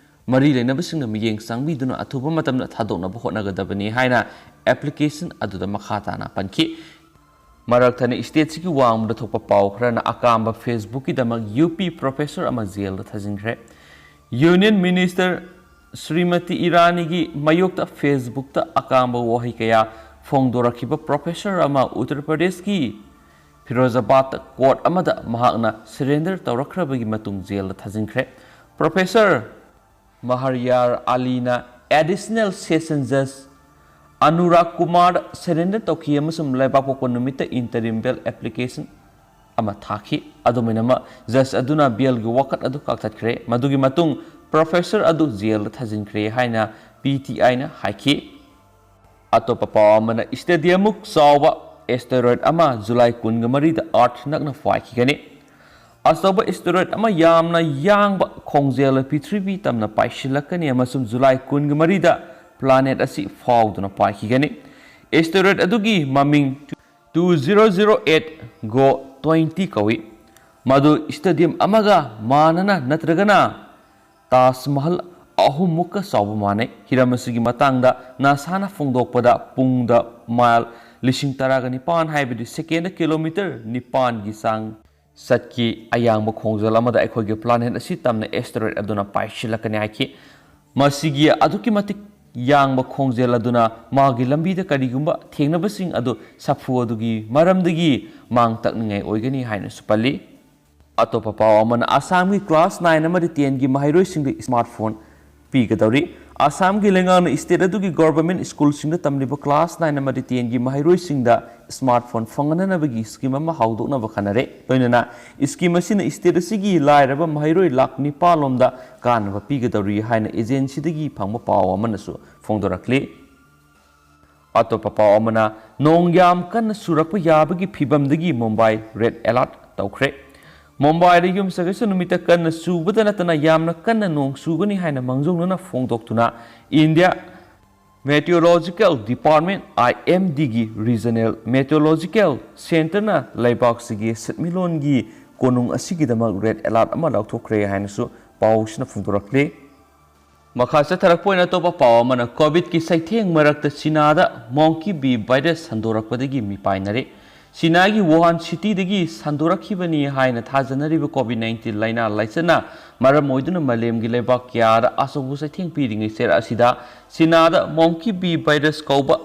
ꯃꯔꯤ ꯂꯩꯅꯕꯁꯤꯡꯅ ꯃꯤꯠꯌꯦꯡ ꯆꯪꯕꯤꯗꯨꯅ ꯑꯊꯨꯕ ꯃꯇꯝꯗ ꯊꯥꯗꯣꯛꯅꯕ ꯍꯣꯠꯅꯒꯗꯕꯅꯤ ꯍꯥꯏꯅ ꯑꯦꯄ꯭ꯂꯤꯀꯦꯁꯟ ꯑꯗꯨꯗ ꯃꯈꯥ ꯇꯥꯅ ꯄꯟꯈꯤ꯫ ꯃꯔꯛ ꯊꯠꯅ ꯁ꯭ꯇꯦꯠꯁꯤꯒꯤ ꯋꯥꯡꯃꯗ ꯊꯣꯛꯄ ꯄꯥꯎ ꯈꯔꯅ ꯑꯀꯥꯝꯕ ꯐꯦꯁꯕꯨꯛꯀꯤꯗꯃꯛ ꯌꯨ ꯄꯤ ꯄ꯭ꯔꯣꯐꯦꯁꯔ ꯑꯃ ꯖꯦꯜꯗ ꯊꯥꯖꯤꯟꯈ꯭ꯔꯦ꯫ ꯌꯨꯅꯤꯌꯟ ꯃꯤꯅꯤꯁꯇꯔ ꯁ꯭ꯔꯤꯃꯇꯤ ꯏꯔꯥꯅꯤꯒꯤ ꯃꯥꯌꯣꯛꯇ ꯐꯦꯁꯕꯨꯛꯇ ꯑꯀꯥꯝꯕ ꯋꯥꯍꯩ ꯀꯌꯥ ꯐꯣꯡꯗꯣꯔꯛꯈꯤꯕ ꯄ꯭ꯔꯣꯐꯦꯁꯔ ꯑꯃ ꯎꯠꯇꯔ ꯄ꯭ꯔꯗꯦꯁꯀꯤ ꯐꯤꯔꯣꯖꯥꯕꯥꯗ ꯀꯣꯔꯠ ꯑꯃꯗ ꯃꯍꯥꯛꯅ ꯁꯔꯦꯟꯗꯔ ꯇꯧꯔꯛꯈ꯭ꯔꯕꯒꯤ ꯃꯇꯨꯡ ꯖꯦꯜꯗ ꯊꯥꯖꯤꯟꯈ꯭ꯔꯦ꯫ ꯄ꯭ꯔꯣꯐꯦꯁꯔ ꯃꯍꯔꯌꯥꯔ ꯑꯂꯤꯅ additional session ꯖꯖ Anurag Kumar surrender ꯇꯧꯈꯤ ꯑꯃꯁꯨꯡ ꯂꯩꯕꯥꯛꯄꯣꯛꯄ ꯅꯨꯃꯤꯠꯇ ꯏꯟꯇꯔꯤꯝ ꯕꯦꯜ ꯑꯦꯄ꯭ꯂꯤꯀꯦꯁꯟ ꯑꯃ ꯊꯥꯈꯤ꯫ ꯑꯗꯨꯃꯥꯏꯅꯃꯛ ꯖꯖ ꯑꯗꯨꯅ ꯕꯦꯜꯒꯤ ꯋꯥꯀꯠ ꯑꯗꯨ ꯀꯛꯊꯠꯈ꯭ꯔꯦ꯫ ꯃꯗꯨꯒꯤ ꯃꯇꯨꯡ ꯄ꯭ꯔꯣꯐꯦꯁꯔ ꯑꯗꯨ ꯖꯦꯜꯗ ꯊꯥꯖꯤꯟꯈ꯭ꯔꯦ ꯍꯥꯏꯅ ꯄꯤ ꯇꯤ ꯑꯥꯏꯅ ꯍꯥꯏꯈꯤ꯫ ꯑꯇꯣꯞꯄ ꯄꯥꯎ ꯑꯃꯅ, ꯁ꯭ꯇꯦꯗꯤꯌꯝꯃꯨꯛ ꯆꯥꯎꯕ ꯑꯦꯁꯇꯦꯔꯣꯏꯗ ꯑꯃ ꯖꯨꯂꯥꯏ ꯀꯨꯟꯒ ꯃꯔꯤꯗ ꯑꯥꯔꯊ ꯅꯛꯅ ꯄꯥꯏꯈꯤꯒꯅꯤ꯫ ꯑꯆꯧꯕ ꯑꯦꯁꯇꯦꯔꯣꯏꯗ ꯑꯃ ꯌꯥꯝꯅ ꯌꯥꯡꯕ ꯈꯣꯡꯖꯦꯜ ꯄ꯭ꯔꯤꯊꯤꯕꯤ ꯇꯝꯅ ꯄꯥꯏꯁꯤꯜꯂꯛꯀꯅꯤ ꯑꯃꯁꯨꯡ ꯖꯨꯂꯥꯏ ꯀꯨꯟꯒ ꯃꯔꯤꯗ ꯄ꯭ꯂꯥꯅꯦꯠ ꯑꯁꯤ ꯐꯥꯎꯗꯨꯅ ꯄꯥꯏꯈꯤꯒꯅꯤ꯫ ꯑꯦꯁꯇꯦꯔꯣꯏꯗ ꯑꯗꯨꯒꯤ ꯃꯃꯤꯡ two zero zero eight Go twenty ꯀꯧꯏ꯫ ꯃꯗꯨ ꯁ꯭ꯇꯦꯗꯤꯌꯝ ꯑꯃꯒ ꯃꯥꯟꯅꯅ ꯅꯠꯇ꯭ꯔꯒꯅ ꯇꯥꯖ ꯃꯍꯜ ꯑꯍꯨꯝꯃꯨꯛꯀ ꯆꯥꯎꯕ ꯃꯥꯟꯅꯩ꯫ ꯍꯤꯔꯝ ꯑꯁꯤꯒꯤ ꯃꯇꯥꯡꯗ ꯅꯥꯁꯥꯅ ꯐꯣꯡꯗꯣꯛꯄꯗ ꯄꯨꯡꯗ ꯃꯥꯏꯜ ꯂꯤꯁꯤꯡ ꯇꯔꯥꯒ ꯅꯤꯄꯥꯟ, ꯍꯥꯏꯕꯗꯤ ꯁꯦꯀꯦꯟꯗ ꯀꯤꯂꯣꯃꯤꯇꯔ ꯅꯤꯄꯥꯟꯒꯤ ꯆꯥꯡ ꯆꯠꯈꯤ꯫ ꯑꯌꯥꯡꯕ ꯈꯣꯡꯖꯦꯜ ꯑꯃꯗ ꯑꯩꯈꯣꯏꯒꯤ ꯄ꯭ꯂꯥꯅꯦꯠ ꯑꯁꯤ ꯇꯝꯅ ꯑꯦꯁꯇꯦꯔꯣꯏꯗ ꯑꯗꯨꯅ ꯄꯥꯏꯁꯤꯜꯂꯛꯀꯅꯤ ꯍꯥꯏꯈꯤ꯫ ꯃꯁꯤꯒꯤ ꯑꯗꯨꯛꯀꯤ ꯃꯇꯤꯛ ꯌꯥꯡꯕ ꯈꯣꯡꯖꯦꯜ ꯑꯗꯨꯅ ꯃꯥꯒꯤ ꯂꯝꯕꯤꯗ ꯀꯔꯤꯒꯨꯝꯕ ꯊꯦꯡꯅꯕꯁꯤꯡ ꯑꯗꯨ ꯁꯥꯐꯨ ꯑꯗꯨꯒꯤ ꯃꯔꯝꯗꯒꯤ ꯃꯥꯡ ꯇꯛꯅꯤꯡꯉꯥꯏ ꯑꯣꯏꯒꯅꯤ ꯍꯥꯏꯅꯁꯨ ꯄꯜꯂꯤ꯫ ꯑꯇꯣꯞꯄ ꯄꯥꯎ ꯑꯃꯅ, ꯑꯁꯥꯝꯒꯤ ꯀ꯭ꯂꯥꯁ ꯅꯥꯏꯟ ꯑꯃꯗꯤ ꯇꯦꯟꯒꯤ ꯃꯍꯩꯔꯣꯏꯁꯤꯡꯗ ꯁ꯭ꯃꯥꯔꯠ ꯐꯣꯟ ꯄꯤꯒꯗꯧꯔꯤ꯫ ꯑꯁꯥꯝꯒꯤ ꯂꯩꯉꯥꯛꯅ ꯁ꯭ꯇꯦꯠ ꯑꯗꯨꯒꯤ ꯒꯣꯚꯔꯟꯃꯦꯟꯠ ꯁ꯭ꯀꯨꯜꯁꯤꯡꯗ ꯇꯝꯂꯤꯕ ꯀ꯭ꯂꯥꯁ ꯅꯥꯏꯟ ꯑꯃꯗꯤ ꯇꯦꯟꯒꯤ ꯃꯍꯩꯔꯣꯏꯁꯤꯡꯗ ꯁ꯭ꯃꯥꯔꯠ ꯐꯣꯟ ꯐꯪꯍꯟꯅꯕꯒꯤ ꯁ꯭ꯀꯤꯝ ꯑꯃ ꯍꯧꯗꯣꯛꯅꯕ ꯈꯟꯅꯔꯦ꯫ ꯂꯣꯏꯅꯅ ꯁ꯭ꯀꯤꯝ ꯑꯁꯤꯅ ꯁ꯭ꯇꯦꯠ ꯑꯁꯤꯒꯤ ꯂꯥꯏꯔꯕ ꯃꯍꯩꯔꯣꯏ ꯂꯥꯈ ꯅꯤꯄꯥꯟ ꯂꯣꯝꯗ ꯀꯥꯟꯅꯕ ꯄꯤꯒꯗꯧꯔꯤ ꯍꯥꯏꯅ ꯑꯦꯖꯦꯟꯁꯤꯗꯒꯤ ꯐꯪꯕ ꯄꯥꯎ ꯑꯃꯅꯁꯨ ꯐꯣꯡꯗꯣꯔꯛꯂꯤ꯫ ꯑꯇꯣꯞꯄ ꯄꯥꯎ ꯑꯃꯅ, ꯅꯣꯡ ꯌꯥꯝ ꯀꯟꯅ ꯆꯨꯔꯛꯄ ꯌꯥꯕꯒꯤ ꯐꯤꯕꯝꯗꯒꯤ ꯃꯨꯝꯕꯥꯏ ꯔꯦꯗ ꯑꯦꯂꯥꯔꯠ ꯇꯧꯈ꯭ꯔꯦ꯫ ꯃꯨꯝꯕꯥꯏꯗ ꯌꯨꯝꯁꯀꯩꯁ ꯅꯨꯃꯤꯠꯇ ꯀꯟꯅ ꯆꯨꯕꯗ ꯅꯠꯇꯅ ꯌꯥꯝꯅ ꯀꯟꯅ ꯅꯣꯡ ꯆꯨꯒꯅꯤ ꯍꯥꯏꯅ ꯃꯥꯡꯖꯧꯅꯅ ꯐꯣꯡꯗꯣꯛꯇꯨꯅ ꯏꯟꯗꯤꯌꯥ ꯃꯦꯇꯤꯑꯣꯔꯣꯂꯣꯖꯤꯀꯦꯜ ꯗꯤꯄꯥꯔꯠꯃꯦꯟꯠ, IMDꯒꯤ ꯔꯤꯖꯅꯦꯜ ꯃꯦꯇꯤꯑꯣꯔꯣꯂꯣꯖꯤꯀꯦꯜ ꯁꯦꯟꯇꯔꯅ ꯂꯩꯕꯥꯛꯁꯤꯒꯤ ꯁꯦꯟꯃꯤꯠꯂꯣꯟꯒꯤ ꯀꯣꯅꯨꯡ ꯑꯁꯤꯒꯤꯗꯃꯛ ꯔꯦꯗ ꯑꯦꯂꯥꯔꯠ ꯑꯃ ꯂꯥꯎꯊꯣꯛꯈ꯭ꯔꯦ ꯍꯥꯏꯅꯁꯨ ꯄꯥꯎꯁꯤꯅ ꯐꯣꯡꯗꯣꯔꯛꯂꯤ꯫ ꯃꯈꯥ ꯆꯠꯊꯔꯛꯄ ꯑꯣꯏꯅ ꯑꯇꯣꯞꯄ ꯄꯥꯎ ꯑꯃꯅ, ꯀꯣꯚꯤꯗꯀꯤ ꯆꯩꯊꯦꯡ ꯃꯔꯛꯇ ꯆꯤꯅꯥꯗ ꯃꯣꯡꯀꯤ ꯕꯤ ꯚꯥꯏꯔꯁ ꯁꯟꯗꯣꯔꯛꯄꯗꯒꯤ ꯃꯤꯄꯥꯏꯅꯔꯦ꯫ ꯆꯤꯅꯥꯒꯤ ꯋꯨꯍꯥꯟ ꯁꯤꯇꯤꯗꯒꯤ ꯁꯟꯗꯣꯔꯛꯈꯤꯕꯅꯤ ꯍꯥꯏꯅ ꯊꯥꯖꯅꯔꯤꯕ ꯀꯣꯚꯤꯗ ꯅꯥꯏꯟꯇꯤꯟ ꯂꯥꯏꯅꯥ ꯂꯥꯏꯆꯠꯅ ꯃꯔꯝ ꯑꯣꯏꯗꯨꯅ ꯃꯥꯂꯦꯝꯒꯤ ꯂꯩꯕꯥꯛ ꯀꯌꯥꯗ ꯑꯆꯧꯕ ꯆꯩꯊꯦꯡ ꯄꯤꯔꯤꯉꯩ ꯆꯩꯔꯥꯛ ꯑꯁꯤꯗ ꯆꯤꯅꯥꯗ ꯃꯣꯡꯀꯤ ꯕꯤ ꯚꯥꯏꯔꯁ ꯀꯧꯕ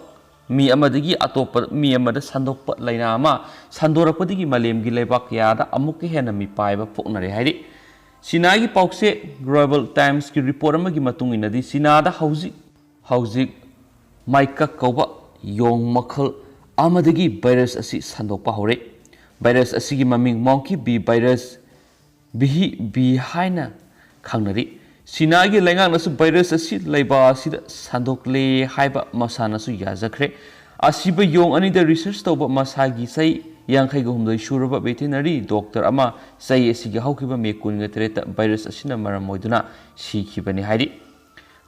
ꯃꯤ ꯑꯃꯗꯒꯤ ꯑꯇꯣꯞꯄ ꯃꯤ ꯑꯃꯗ ꯁꯟꯗꯣꯛꯄ ꯂꯥꯏꯅꯥ ꯑꯃ ꯁꯟꯗꯣꯔꯛꯄꯗꯒꯤ ꯃꯥꯂꯦꯝꯒꯤ ꯂꯩꯕꯥꯛ ꯀꯌꯥꯗ ꯑꯃꯨꯛꯀ ꯍꯦꯟꯅ ꯃꯤꯄꯥꯏꯕ ꯄꯣꯛꯅꯔꯦ ꯍꯥꯏꯔꯤ꯫ ꯆꯤꯅꯥꯒꯤ ꯄꯥꯎꯆꯦ ꯒ꯭ꯂꯣꯕꯜ ꯇꯥꯏꯝꯁꯀꯤ ꯔꯤꯄꯣꯔꯠ ꯑꯃꯒꯤ ꯃꯇꯨꯡ ꯏꯟꯅꯗꯤ, ꯆꯤꯅꯥꯗ ꯍꯧꯖꯤꯛ ꯍꯧꯖꯤꯛ ꯃꯥꯏꯀꯛ ꯀꯧꯕ ꯌꯣꯡ ꯃꯈꯜ ꯑꯃꯗꯒꯤ ꯚꯥꯏꯔꯁ ꯑꯁꯤ ꯁꯟꯗꯣꯛꯄ ꯍꯧꯔꯦ꯫ ꯚꯥꯏꯔꯁ ꯑꯁꯤꯒꯤ ꯃꯃꯤꯡ monkey B virus, ꯕꯤꯍꯤ ꯕꯤ ꯍꯥꯏꯅ ꯈꯪꯅꯔꯤ꯫ ꯆꯤꯅꯥꯒꯤ ꯂꯩꯉꯥꯛꯅꯁꯨ ꯚꯥꯏꯔꯁ ꯑꯁꯤ ꯂꯩꯕꯥꯛ ꯑꯁꯤꯗ ꯁꯟꯗꯣꯛꯂꯦ ꯍꯥꯏꯕ ꯃꯁꯥꯅꯁꯨ ꯌꯥꯖꯈ꯭ꯔꯦ꯫ ꯑꯁꯤꯕ ꯌꯣꯡ ꯑꯅꯤꯗ ꯔꯤꯁꯔꯆ ꯇꯧꯕ ꯃꯁꯥꯒꯤ ꯆꯍꯤ ꯌꯥꯡꯈꯩꯒ ꯍꯨꯝꯗꯣꯏ ꯁꯨꯔꯕ ꯚꯦꯇꯦꯅꯔꯤ ꯗꯣꯛꯇꯔ ꯑꯃ ꯆꯍꯤ ꯑꯁꯤꯒꯤ ꯍꯧꯈꯤꯕ ꯃꯦ ꯀꯨꯟꯒ ꯇꯔꯦꯠꯇ ꯚꯥꯏꯔꯁ ꯑꯁꯤꯅ ꯃꯔꯝ ꯑꯣꯏꯗꯨꯅ ꯁꯤꯈꯤꯕꯅꯤ ꯍꯥꯏꯔꯤ꯫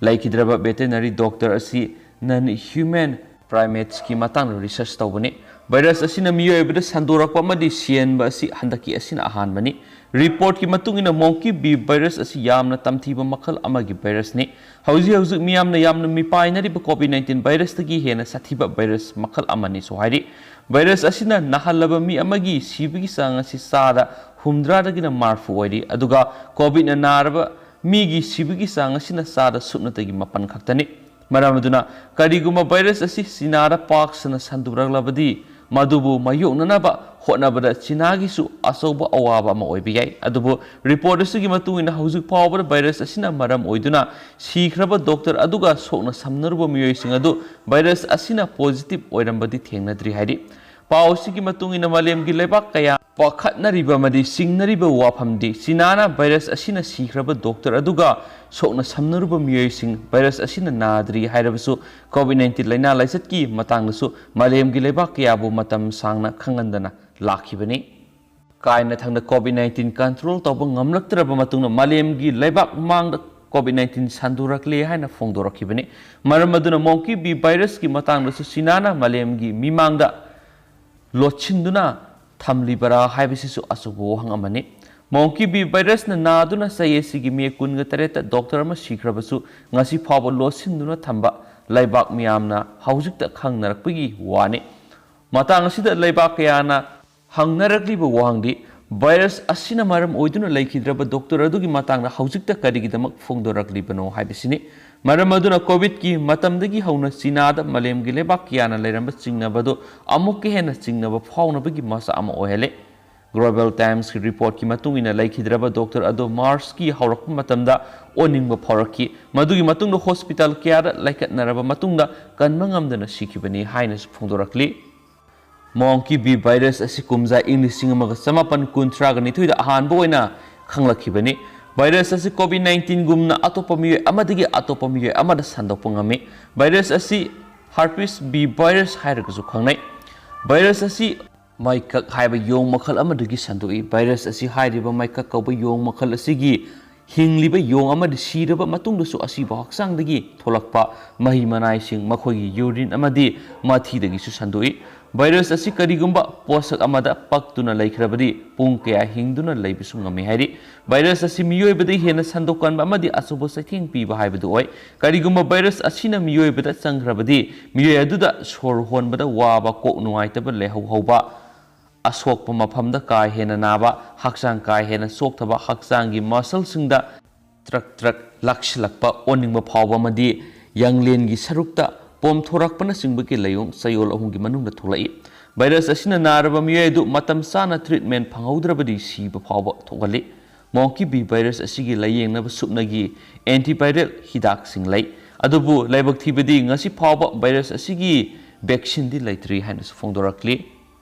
ꯂꯩꯈꯤꯗ꯭ꯔꯕ ꯚꯦꯇꯦꯅꯔꯤ ꯗꯣꯛꯇꯔ ꯑꯁꯤ non human primatesꯀꯤ ꯃꯇꯥꯡꯗ ꯔꯤꯁꯔꯆ ꯇꯧꯕꯅꯤ꯫ ꯚꯥꯏꯔꯁ ꯑꯁꯤꯅ ꯃꯤꯑꯣꯏꯕꯗ ꯁꯟꯗꯣꯔꯛꯄ ꯑꯃꯗꯤ ꯁꯤꯍꯟꯕ ꯑꯁꯤ ꯍꯟꯗꯛꯀꯤ ꯑꯁꯤꯅ ꯑꯍꯥꯟꯕꯅꯤ꯫ ꯔꯤꯄꯣꯔꯠꯀꯤ ꯃꯇꯨꯡ ꯏꯟꯅ monkey B virus ꯑꯁꯤ ꯌꯥꯝꯅ ꯇꯝꯊꯤꯕ ꯃꯈꯜ ꯑꯃꯒꯤ ꯚꯥꯏꯔꯁꯅꯤ꯫ ꯍꯧꯖꯤꯛ ꯍꯧꯖꯤꯛ ꯃꯤꯌꯥꯝꯅ ꯌꯥꯝꯅ ꯃꯤꯄꯥꯏꯅꯔꯤꯕ COVID nineteen ꯚꯥꯏꯔꯁꯇꯒꯤ ꯍꯦꯟꯅ ꯁꯥꯊꯤꯕ ꯚꯥꯏꯔꯁ ꯃꯈꯜ ꯑꯃꯅꯤꯁꯨ ꯍꯥꯏꯔꯤ꯫ ꯚꯥꯏꯔꯁ ꯑꯁꯤꯅ ꯅꯥꯍꯜꯂꯕ ꯃꯤ ꯑꯃꯒꯤ ꯁꯤꯕꯒꯤ ꯆꯥꯡ ꯑꯁꯤ ꯆꯥꯗ ꯍꯨꯝꯗ꯭ꯔꯥꯗꯒꯤꯅ ꯃꯔꯤꯐꯨ ꯑꯣꯏꯔꯤ, ꯑꯗꯨꯒ COVIDꯅ ꯅꯥꯔꯕ ꯃꯤꯒꯤ ꯁꯤꯕꯒꯤ ꯆꯥꯡ ꯑꯁꯤꯅ ꯆꯥꯗ ꯁꯨꯞꯅꯇꯒꯤ ꯃꯥꯄꯟ ꯈꯛꯇꯅꯤ꯫ ꯃꯔꯝ ꯑꯗꯨꯅ, ꯀꯔꯤꯒꯨꯝꯕ ꯚꯥꯏꯔꯁ ꯑꯁꯤ ꯆꯤꯅꯥꯗ ꯄꯥꯛ ꯁꯟꯅ ꯁꯟꯗꯣꯔꯛꯂꯕꯗꯤ, ꯃꯗꯨꯕꯨ ꯃꯥꯌꯣꯛꯅꯅꯕ ꯍꯣꯠꯅꯕꯗ ꯆꯤꯅꯥꯒꯤꯁꯨ ꯑꯆꯧꯕ ꯑꯋꯥꯕ ꯑꯃ ꯑꯣꯏꯕ ꯌꯥꯏ꯫ ꯑꯗꯨꯕꯨ ꯔꯤꯄꯣꯔꯠ ꯑꯁꯤꯒꯤ ꯃꯇꯨꯡ ꯏꯟꯅ, ꯍꯧꯖꯤꯛ ꯐꯥꯎꯕꯗ ꯚꯥꯏꯔꯁ ꯑꯁꯤꯅ ꯃꯔꯝ ꯑꯣꯏꯗꯨꯅ ꯁꯤꯈ꯭ꯔꯕ ꯗꯣꯛꯇꯔ ꯑꯗꯨꯒ ꯁꯣꯛꯅ ꯁꯝꯅꯔꯨꯕ ꯃꯤꯑꯣꯏꯁꯤꯡ ꯑꯗꯨ ꯚꯥꯏꯔꯁ ꯑꯁꯤꯅ ꯄꯣꯖꯤꯇꯤꯚ ꯑꯣꯏꯔꯝꯕꯗꯤ ꯊꯦꯡꯅꯗ꯭ꯔꯤ ꯍꯥꯏꯔꯤ꯫ ꯄꯥꯎ ꯑꯁꯤꯒꯤ ꯃꯇꯨꯡ ꯏꯟꯅ, ꯃꯥꯂꯦꯝꯒꯤ ꯂꯩꯕꯥꯛ ꯀꯌꯥ ꯄꯥꯈꯠꯅꯔꯤꯕ ꯑꯃꯗꯤ ꯆꯤꯡꯅꯔꯤꯕ ꯋꯥꯐꯝꯗꯤ, ꯆꯤꯅꯥꯅ ꯚꯥꯏꯔꯁ ꯑꯁꯤꯅ ꯁꯤꯈ꯭ꯔꯕ ꯗꯣꯛꯇꯔ ꯑꯗꯨꯒ ꯁꯣꯛꯅ ꯁꯝꯅꯔꯨꯕ ꯃꯤꯑꯣꯏꯁꯤꯡ ꯚꯥꯏꯔꯁ ꯑꯁꯤꯅ ꯅꯥꯗ꯭ꯔꯤ ꯍꯥꯏꯔꯕꯁꯨ, COVID nineteen ꯂꯥꯏꯅꯥ ꯂꯥꯏꯆꯠꯀꯤ ꯃꯇꯥꯡꯗꯁꯨ ꯃꯥꯂꯦꯝꯒꯤ ꯂꯩꯕꯥꯛ ꯀꯌꯥꯕꯨ ꯃꯇꯝ ꯁꯥꯡꯅ ꯈꯪꯍꯟꯗꯅ ꯂꯥꯛꯈꯤꯕꯅꯤ꯫ ꯀꯥꯏꯅ ꯊꯪꯗ COVID nineteen control ꯇꯧꯕ ꯉꯝꯂꯛꯇ꯭ꯔꯕ ꯃꯇꯨꯡꯗ, ꯃꯥꯂꯦꯝꯒꯤ ꯂꯩꯕꯥꯛ ꯃꯥꯡꯗ COVID nineteen ꯁꯟꯗꯣꯔꯛꯂꯦ ꯍꯥꯏꯅ ꯐꯣꯡꯗꯣꯔꯛꯈꯤꯕꯅꯤ꯫ ꯃꯔꯝ ꯑꯗꯨꯅ, monkey B virusꯀꯤ ꯃꯇꯥꯡꯗꯁꯨ ꯆꯤꯅꯥꯅ ꯃꯥꯂꯦꯝꯒꯤ ꯃꯤꯃꯥꯡꯗ ꯂꯣꯠꯁꯤꯟꯗꯨꯅ ꯊꯝꯂꯤꯕꯔꯥ ꯍꯥꯏꯕꯁꯤꯁꯨ ꯑꯆꯧꯕ ꯋꯥꯍꯪ ꯑꯃꯅꯤ꯫ Monkey B virusꯅ ꯅꯥꯗꯨꯅ ꯆꯍꯤ ꯑꯁꯤꯒꯤ ꯃꯦ ꯀꯨꯟꯒ ꯇꯔꯦꯠꯇ ꯗꯣꯛꯇꯔ ꯑꯃ ꯁꯤꯈ꯭ꯔꯕꯁꯨ, ꯉꯁꯤ ꯐꯥꯎꯕ ꯂꯣꯠꯁꯤꯟꯗꯨꯅ ꯊꯝꯕ ꯂꯩꯕꯥꯛ ꯃꯤꯌꯥꯝꯅ ꯍꯧꯖꯤꯛꯇ ꯈꯪꯅꯔꯛꯄꯒꯤ ꯋꯥꯅꯤ꯫ ꯃꯇꯥꯡ ꯑꯁꯤꯗ ꯂꯩꯕꯥꯛ ꯀꯌꯥꯅ ꯍꯪꯅꯔꯛꯂꯤꯕ ꯋꯥꯍꯪꯗꯤ, ꯚꯥꯏꯔꯁ ꯑꯁꯤꯅ ꯃꯔꯝ ꯑꯣꯏꯗꯨꯅ ꯂꯩꯈꯤꯗ꯭ꯔꯕ ꯗꯣꯛꯇꯔ ꯑꯗꯨꯒꯤ ꯃꯇꯥꯡꯗ ꯍꯧꯖꯤꯛꯇ ꯀꯔꯤꯒꯤꯗꯃꯛ ꯐꯣꯡꯗꯣꯔꯛꯂꯤꯕꯅꯣ ꯍꯥꯏꯕꯁꯤꯅꯤ꯫ ꯃꯔꯝ ꯑꯗꯨꯅ, COVIDꯀꯤ ꯃꯇꯝꯗꯒꯤ ꯍꯧꯅ ꯆꯤꯅꯥꯗ ꯃꯥꯂꯦꯝꯒꯤ ꯂꯩꯕꯥꯛ ꯀꯌꯥꯅ ꯂꯩꯔꯝꯕ ꯆꯤꯡꯅꯕ ꯑꯗꯨ ꯑꯃꯨꯛꯀ ꯍꯦꯟꯅ ꯆꯤꯡꯅꯕ ꯐꯥꯎꯅꯕꯒꯤ ꯃꯆꯥꯛ ꯑꯃ ꯑꯣꯏꯍꯜꯂꯦ꯫ Global Timesꯀꯤ ꯔꯤꯄꯣꯔꯠꯀꯤ ꯃꯇꯨꯡ ꯏꯟꯅ, ꯂꯩꯈꯤꯗ꯭ꯔꯕ ꯗꯣꯛꯇꯔ ꯑꯗꯨ ꯃꯥꯔꯆꯀꯤ ꯍꯧꯔꯛꯄ ꯃꯇꯝꯗ ꯑꯣꯅꯤꯡꯕ ꯐꯥꯎꯔꯛꯈꯤ꯫ ꯃꯗꯨꯒꯤ ꯃꯇꯨꯡꯗ ꯍꯣꯁꯄꯤꯇꯥꯜ ꯀꯌꯥꯗ ꯂꯥꯏꯀꯠꯅꯔꯕ ꯃꯇꯨꯡꯗ ꯀꯟꯕ ꯉꯝꯗꯅ ꯁꯤꯈꯤꯕꯅꯤ ꯍꯥꯏꯅꯁꯨ ꯐꯣꯡꯗꯣꯔꯛꯂꯤ꯫ Monkey B virus ꯑꯁꯤ ꯀꯨꯝꯖꯥ ꯏꯪ ꯂꯤꯁꯤꯡ ꯑꯃꯒ ꯆꯃꯥꯄꯟ ꯀꯨꯟꯊ꯭ꯔꯥꯒ ꯅꯤꯊꯣꯏꯗ ꯑꯍꯥꯟꯕ ꯑꯣꯏꯅ ꯈꯪꯂꯛꯈꯤꯕꯅꯤ꯫ Virus ꯑꯁꯤ COVID nineteen ꯒꯨꯝꯅ ꯑꯇꯣꯞꯄ ꯃꯤꯑꯣꯏ ꯑꯃꯗꯒꯤ ꯑꯇꯣꯞꯄ ꯃꯤꯑꯣꯏ ꯑꯃꯗ ꯁꯟꯗꯣꯛꯄ ꯉꯝꯃꯤ꯫ Virus ꯑꯁꯤ herpes B virus ꯍꯥꯏꯔꯒꯁꯨ ꯈꯪꯅꯩ꯫ Virus ꯑꯁꯤ ꯃꯩꯀꯛ ꯍꯥꯏꯕ ꯌꯣꯡ ꯃꯈꯜ ꯑꯃꯗꯒꯤ ꯁꯟꯗꯣꯛꯏ꯫ Virus ꯑꯁꯤ ꯍꯥꯏꯔꯤꯕ ꯃꯩꯀꯛ ꯀꯧꯕ ꯌꯣꯡ ꯃꯈꯜ ꯑꯁꯤꯒꯤ ꯍꯤꯡꯂꯤꯕ ꯌꯣꯡ ꯑꯃꯗꯤ ꯁꯤꯔꯕ ꯃꯇꯨꯡꯗꯁꯨ ꯑꯁꯤꯕ ꯍꯛꯆꯥꯡꯗꯒꯤ ꯊꯣꯛꯂꯛꯄ ꯃꯍꯤ ꯃꯅꯥꯏꯁꯤꯡ, ꯃꯈꯣꯏꯒꯤ urine ꯑꯃꯗꯤ ꯃꯊꯤꯗꯒꯤꯁꯨ ꯁꯟꯗꯣꯛꯏ꯫ Virus ꯑꯁꯤ ꯀꯔꯤꯒꯨꯝꯕ ꯄꯣꯠꯁꯛ ꯑꯃꯗ ꯄꯛꯇꯨꯅ ꯂꯩꯈ꯭ꯔꯕꯗꯤ ꯄꯨꯡ ꯀꯌꯥ ꯍꯤꯡꯗꯨꯅ ꯂꯩꯕꯁꯨ ꯉꯝꯃꯤ ꯍꯥꯏꯔꯤ꯫ Virus ꯑꯁꯤ ꯃꯤꯑꯣꯏꯕꯗ ꯍꯦꯟꯅ ꯁꯟꯗꯣꯛꯀꯟꯕ ꯑꯃꯗꯤ ꯑꯆꯧꯕ ꯆꯩꯊꯦꯡ ꯄꯤꯕ ꯍꯥꯏꯕꯗꯨ ꯑꯣꯏ꯫ ꯀꯔꯤꯒꯨꯝꯕ virus ꯑꯁꯤꯅ ꯃꯤꯑꯣꯏꯕꯗ ꯆꯪꯈ꯭ꯔꯕꯗꯤ ꯃꯤꯑꯣꯏ ꯑꯗꯨꯗ ꯁꯣꯔ ꯍꯣꯟꯕꯗ ꯋꯥꯕ, ꯀꯣꯛ ꯅꯨꯡꯉꯥꯏꯇꯕ, ꯂꯥꯏꯍꯧ ꯍꯧꯕ, ꯑꯁꯣꯛꯄ ꯃꯐꯝꯗ ꯀꯥ ꯍꯦꯟꯅ ꯅꯥꯕ, ꯍꯛꯆꯥꯡ ꯀꯥ ꯍꯦꯟꯅ ꯆꯣꯛꯊꯕ, ꯍꯛꯆꯥꯡꯒꯤ muscleꯁꯤꯡꯗ ꯇ꯭ꯔꯛ ꯇ꯭ꯔꯛ ꯂꯥꯛꯁꯤꯜꯂꯛꯄ, ꯑꯣꯅꯤꯡꯕ ꯐꯥꯎꯕ ꯑꯃꯗꯤ ꯌꯥꯡꯂꯦꯟꯒꯤ ꯁꯔꯨꯛꯇ ꯄꯣꯝꯊꯣꯔꯛꯄꯅꯆꯤꯡꯕꯒꯤ ꯂꯥꯏꯑꯣꯡ ꯆꯌꯣꯜ ꯑꯍꯨꯝꯒꯤ ꯃꯅꯨꯡꯗ ꯊꯣꯛꯂꯛꯏ꯫ Virus ꯑꯁꯤꯅ ꯅꯥꯔꯕ ꯃꯤꯑꯣꯏ ꯑꯗꯨ ꯃꯇꯝ ꯆꯥꯅ treatment ꯐꯪꯍꯧꯗ꯭ꯔꯕꯗꯤ ꯁꯤꯕ ꯐꯥꯎꯕ ꯊꯣꯛꯍꯜꯂꯤ꯫ Monkey B virus ꯑꯁꯤꯒꯤ ꯂꯥꯌꯦꯡꯅꯕ ꯁꯨꯞꯅꯒꯤ antiviral ꯍꯤꯗꯥꯛꯁꯤꯡ ꯂꯩ, ꯑꯗꯨꯕꯨ ꯂꯥꯏꯕꯛ ꯊꯤꯕꯗꯤ ꯉꯁꯤ ꯐꯥꯎꯕ virus ꯑꯁꯤꯒꯤ vaccineꯗꯤ ꯂꯩꯇ꯭ꯔꯤ ꯍꯥꯏꯅꯁꯨ ꯐꯣꯡꯗꯣꯔꯛꯂꯤ꯫